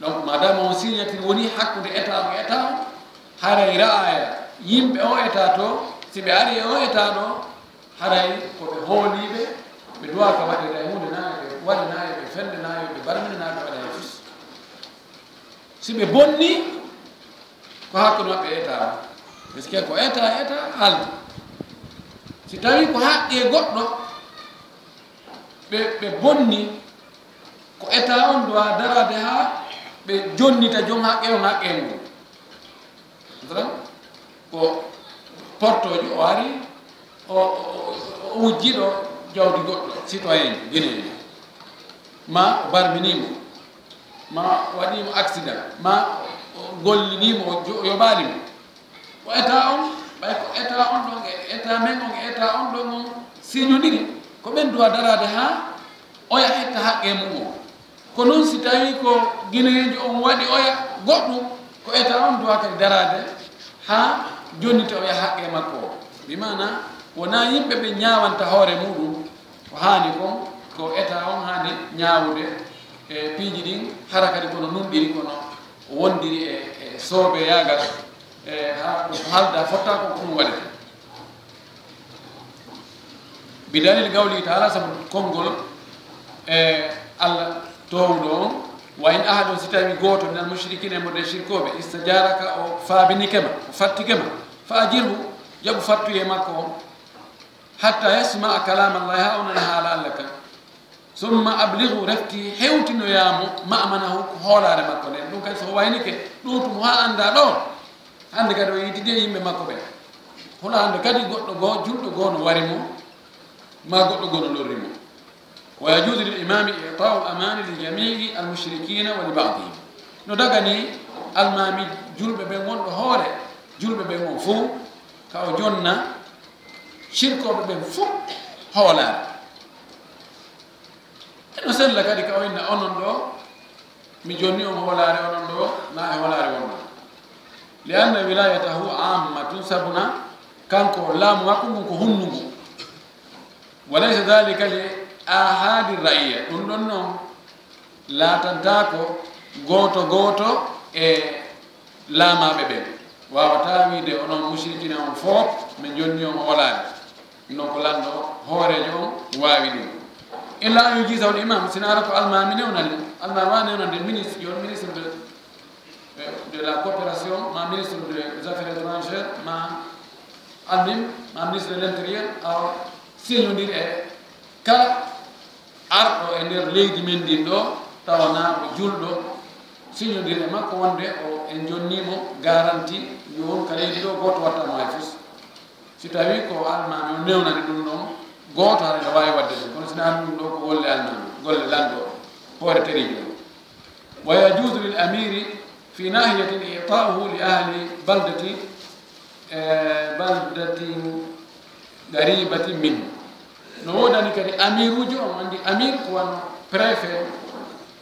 Donc, madama on signature woni hakkunde État on e État on, haray ra'aya yimɓe o État to, si ɓe ari e o État ɗo, haray ko ɓe hooliiɓe, ɓe duwaaka waɗeede e huunde, naa e ɓe waɗe, naa e ɓe fende, naa e ɓe barmina, naa ɓe waɗa e fus. Si ɓe bonni, ko hakkunde maɓɓe e État o. Parce que ko État, État haaldi. Si tawii ko haqqe goɗɗo, ɓe, ɓe bonni, ko État on duwaa daraade haa ɓe jonnita jom haqqe on haqqe mum. Masalan, ko portoojo o ari, o, o, o, o wujji ɗo jawdi goɗɗo, citoyen Guinée, ma o barminii mo, ma o waɗii mo accident, ma o gollinii mo, o jo-, o yoɓaali mo. Ko État on, ɓay ko État on ɗon e État men on e État on ɗon on signondiri, ko ɓen duwaa daraade haa oya hetta haqqe mum on. Ko non si tawii ko Gineejo on waɗi oya goɗɗum, ko État on duwaa kadi daraade haa jonnita oya haqqe makko o. Bi maana, wonaa yimɓe ɓe ñaawanta hoore muɗum, ko haani kon, ko État on haani ñaawude e piiji ɗin, hara kadi kono nunɗiri, kono wondiri e, e soobeyaagal, e haa ko haalda fotta ko ɗum waɗete. Bidalil qawlihi ta'ala, sabu konngol e Allah toowuɗo on, "Wa in ahadun", si tawi gooto, "minal mushrikina", e mboɗo e shirkooɓe, "istajaraka", o faabinike ma, o fattike ma, "fa ajirhu", jaɓu fattuye makko on, "hatta yasma'a kalam Allah", haa o nana haala Allah kan. "Summa ablighu", refti hewtinoyaa mo, "ma'manahu", ko hoolaare makko nden. Ɗum kadi so o waynike, ɗowtu mo haa annda ɗo. Hannde kadi o yiididi e yimɓe makko ɓen. Hono hannde kadi goɗɗo goo, julɗo goo no wari mo, maa goɗɗo goo no lorri mo. "Wa yajuzu lil imami i'ta'u al amani li jami'i al mushrikina wa li ba'dihim." No dagani almaami julɓe ɓen wonɗo hoore julɓe ɓen on fow, ka o jonna shirkooɓe ɓen fow hoolaare. Eno sella kadi ka o inna onon ɗo, mi jonni on hoolaare onon ɗo, na e hoolaare wonno. "Li anna wilayatahu ammatun", sabuna kanko laamu makko ngun ko hunnungu. "Wa laysa dhalika li ahadi ra'iya", ɗum ɗon non laatantaako gooto gooto e laamaaɓe ɓen. Waawataa wiide onon mushrikina on fof, mi jonni on hoolaare. Non ko lanɗo hooreejo on waawi ɗum. "Illa an yujizahu al imam", sinaa ko almaami newnani, almaami wa newnande ministre, yo ministre de, de la coopération, ma ministre des affaires étrangères, ma almim, ma ministre de l'intérieur, awa signondiri e kala arɗo e nder leydi men ndin ɗo, tawa naa ko julɗo, signondiri e makko wonde o, en jonnii mo garanti, yo won ka leydi ɗo, gooto watta mo hay fus. Si tawii ko almaami on newnani ɗum ɗon, gooto hara ene waawi waɗde ɗum. Kono si naa ɗum ɗo ko golle almaami, golle lanɗo, hoore teriijo on. "Wa yajuzu lil amiri fi nahiyatin i'ta'uhu li ahli baldati, eh, baldatin qaribatin minhu." No woodani kadi amiruujo on, anndi amir ko wano préfet,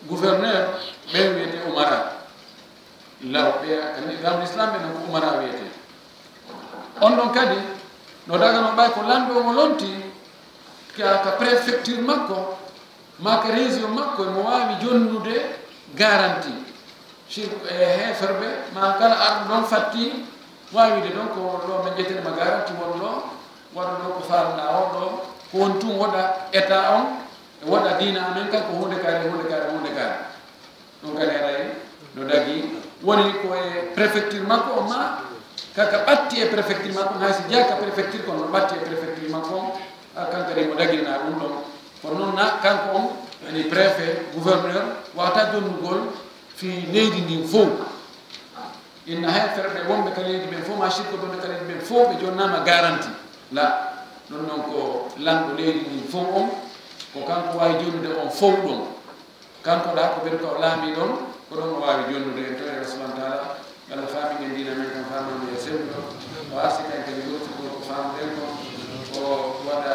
gouverneur, ɓen wiyete umara. Law ɓe, anndi gam l'islam ɓe non ko umara wiyete. On ɗon kadi, no dagano ɓay ko lanɗo mo lonti ka, ka préfecture makko, maa ka région makko, emo waawi jonnude garanti. Si e heeferɓe, maa kala arɗo ɗon fatti, waawi wiide ɗon ko ɗo men ƴettani ma garanti won ɗo, waɗa ɗo ko faalɗaa o ɗo, ko woni tun woɗa État on, e woɗa diina amen kan, ko huunde kaari, huunde kaari, huunde kaari. Ɗum kadi haray no dagi, woni ko e préfecture makko on, ma kaka ɓatti e préfecture makko on, hay si jeyaa ka préfecture kono no ɓatti e préfecture makko on, a, kan kadi mo dagirna ɗum ɗon. Kono noon na kanko on, yani préfet, gouverneur, wawata jonnugol fii leydi ndin fow. Inna heeferɓe wonɓe ka leydi ɓen fow, ma shirko wonɓe ka leydi ɓen fow, ɓe jonnaama garanti. La. Ɗum noon ko lanɗo leydi ndin fof on, ko kanko waawi jonnude on fof ɗum. Kanko ɗa ko ɓen ko o laami ɗon, ko ɗon o waawi jonnude en to e Subhaanahu wa Taala. Yo Allah faamin en diina men kan, faamin en e sewndo. O arsi kan kadi looti ko ko faamuɗen kon, o waɗa,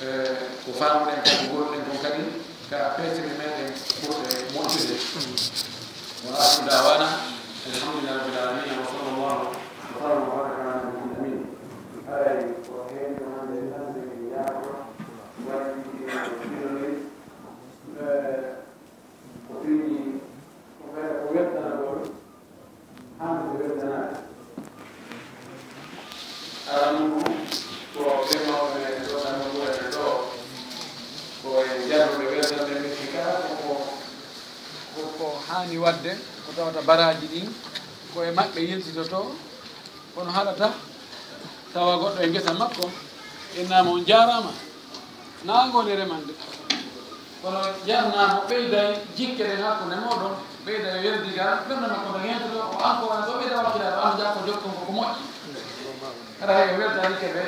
eh, ko faamuɗen kon, ko goonɗen kon kadi, ka peesiri meɗen ɓurɗe moƴƴude. Wa aakhiru da'waana, alhamdulillahi rabbil aalamiin, wa sallallaahu wa sallam wa baaraka alaa nabiyyil amiin. Haray ko heen ko hannde hannde min yaafo, waɗi ɗiɗi ɗiɗi ɗiɗi, eh, ko piiji, ko kala ko weltanagol, hannde ko weltanaade. Aranun ko ɓe mawɓe men ɗo, kamɓe ɓurani ɗo, ko en jarnuɓe weltande min hikka ko, ko, ko, ko haani waɗde, ko tawata baraaji ɗin ko e maɓɓe yiltitotoo, kono haɗata tawa goɗɗo e ngesa makko, innaama on jaaraama. Na ngooni remande. Kono jarnaama ɓeyday jikke ɗen hakkunde mooɗon, ɓeyday weldigal, ɓernde makko no heentoto, o encore no ɓeyda wakkilaaɓe, ano jakko jokkon ko ko moƴƴi. Hara hay o weltanike ɓe,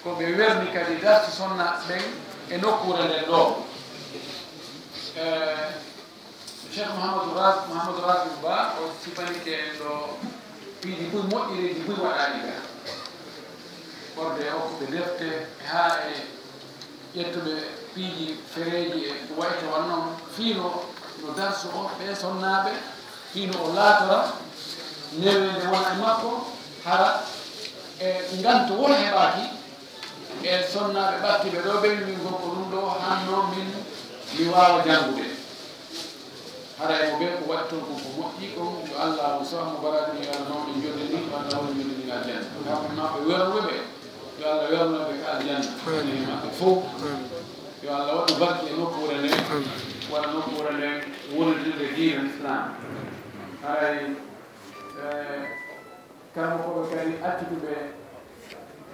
ko ɓe werni kadi darsi sonna ɓen e nokkuure nden ɗo. Eh, Cheikh Mouhamadou Ras-, Mouhamadou Rassoul Ba, o sifanike en ɗo piiji buy moƴƴireeji buy waɗaani ga. Ɓorde e hokkuɓe defte haa e ƴettuɓe piiji fereeji e ko wayi to wano noon, fii no, no darsu o ɓe sonnaaɓe, fii no o laatora neweende wona e makko, hara e nganto won heɓaaki, e sonnaaɓe ɓattiiɓe ɗo ɓen, min gon ko ɗum ɗo hanno min mi waawa janngude. Haray mo ɓe ko waɗi toon kon ko moƴƴi kon, yo Allah mo sowa mo baraaji ɗin, yo Allah mawɗo jodde ndin, yo Allah mawɗo jodde ndin aljanna. Kamɓe maɓɓe wernuɓe ɓe, yo Allah werno ɓe ka aljanna. Amiin. E maɓɓe fof. Amiin. Yo Allah waɗu barke e nokkuure nden, amiin, waɗa nokkuure nden wonirde diina Islam. Haray, eh, Karamokooɓe kadi accituɓe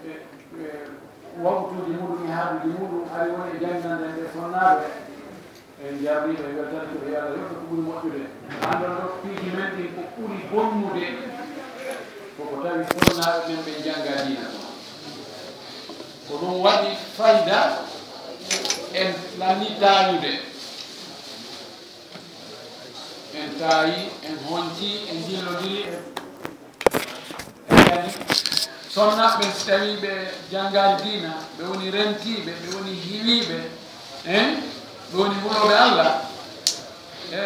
ɓe, ɓe wawtuuji muɗum e haajuuji muɗum, ari woni e janngande ɓe sonnaaɓe. En jarniiɓe, en weltanike ɓe, yo Allah yoɓ ɓe ko ɓuri moƴƴude. Anndon ɗo piiji men ɗin ko ɓuri bonnude, ko ko tawi sonnaaɓe men ɓe jannga diina ko. Ko ɗum waɗi fayda en lanni taayude. En taayi, en honci, en jillondiri, en, en kadi. Sonnaaɓe, si tawii ɓe janngaali diina, ɓe woni rentiiɓe, ɓe woni hiwiiɓe, hein? Ɓe woni hulooɓe Allah. E,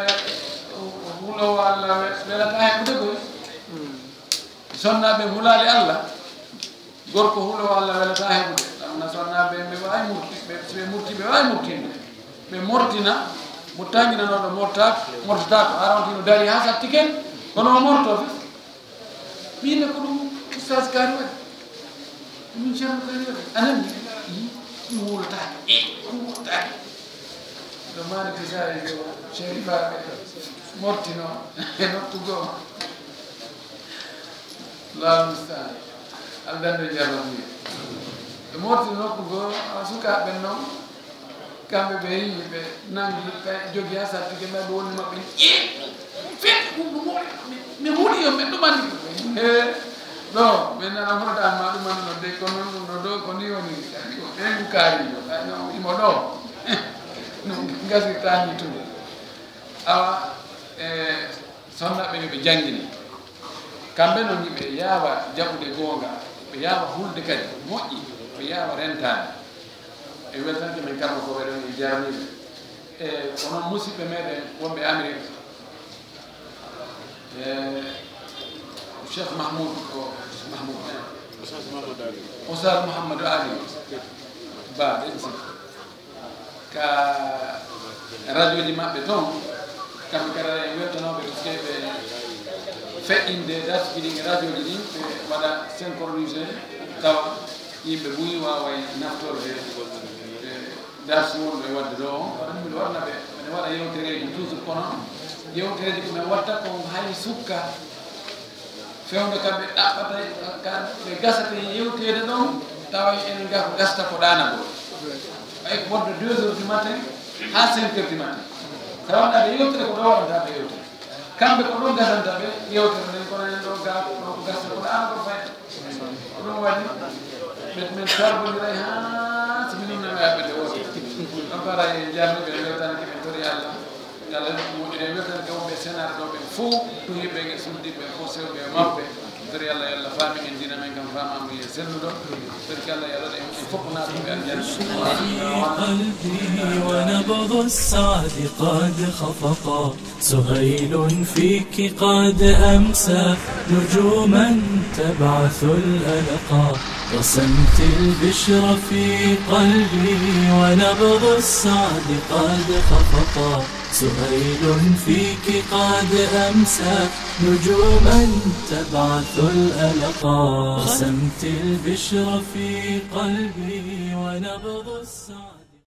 huloowo Allah we-, welataa heɓude koy. Sonnaaɓe hulaali Allah. Gorko hulo walla welataa heɓude. Ɗam na sonnaaɓe ɓe waawi murti-, ɓe, si ɓe murti, ɓe waawi murtinde. Ɓe mortina, mo tanginanooɗo mortaako, mortataako. Hara on tino dari haa satti ken, kono o morto. Min ne ko ɗum Oustaz Kaari waɗi. Ɗum Ceerno Kaari waɗi. A nani? Ii, ɗum wulataake. Ii, ɗum wulataake. Ɗo Malick Sall yo Sherifaaɓe mortino e nokku goo. Allahu mustaan. Aldanno jarrabuye. Ɓe morti nokku goo, a sukaaɓe ɓen noon, kamɓe ɓe yiyi, ɓe nangi, ɓe jogi haa satti, ɓe mbaɗi woni maɓɓe. Feet ɗum ɗum woni, mi, mi huuli yo ɓe ɗumani. He, ɗo, min nana hono ɗan ma ɗumani no de, kono noon ɗum no ɗo, ko ni woni, kadi ko ɓe ngu kaari yo, kadi noon imo ɗo. No gasirta ni tun. Awa, e, sonna ɓe yo ɓe janngine. Kamɓe noon, ɓe yaawa jaɓude goonga, ɓe yaawa hulde kadi, moƴƴi, ɓe yaawa rentaade. E weltanke men kamɓe ko ɓe ɗon e jarniiɓe. E, ko noon musidɓe meɗen wonɓe Amerik, e, Cheikh Mahmoud ko Mahmoud, Oustaz Mouhamadou Ali. Oustaz Mouhamadou Ali Ba, ɗen si. Ka radioji maɓɓe toon, kamɓe kadi en weltanooɓe, parce que ɓe feƴƴinde darsuji ɗin e radioji ɗin, ɓe waɗa synchronisé, tawa yimɓe buy waaway naftorde, e, darsu wonɗo e waɗde ɗo on. Kono miɗo waɗana ɓe, miɗo waɗa yewtereeji toujours, kono yewtereeji ko min watta kon hay sukka. Fewndo kamɓe ɗaɓɓata, kamɓe gasata e yewteede ɗon, tawa enen ga ko gasta ko ɗaanagol. Ɓay ko wonde deux heures du matin haa cinq heures du matin. Tawa ɓe yewtere ko ɗo waɗanta ɓe yewtere. Kamɓe ko ɗon gasanta ɓe yewtere nden, kono enen ɗo ga, ɗo ko gasta ko ɗaanagol fayda. Ko ɗum waɗi. Men, men karbondiray haa si minen nana ɓe woote. On para e jaami ɓe weltanake men tori Allah. Allah moƴƴere weltanake wonɓe senaare ɗo ɓen fof. Yimɓe e suddiiɓe ɓen fof, sewɓe e mawɓe. Tori Allah, yo Allah faami en diina men kan faamamuya selluɗo. Tori Allah yo Allah en fof naatuɓe aljanna. قلبي ونبض السعد قد خفقا. سهيل فيك قد أمسى نجوما تبعث الألقا. رسمت البشر في قلبي ونبض السعد قد خفقا. سهيل فيك قد أمسى نجوما تبعث الألقا. رسمت البشر في قلبي ونبض السعد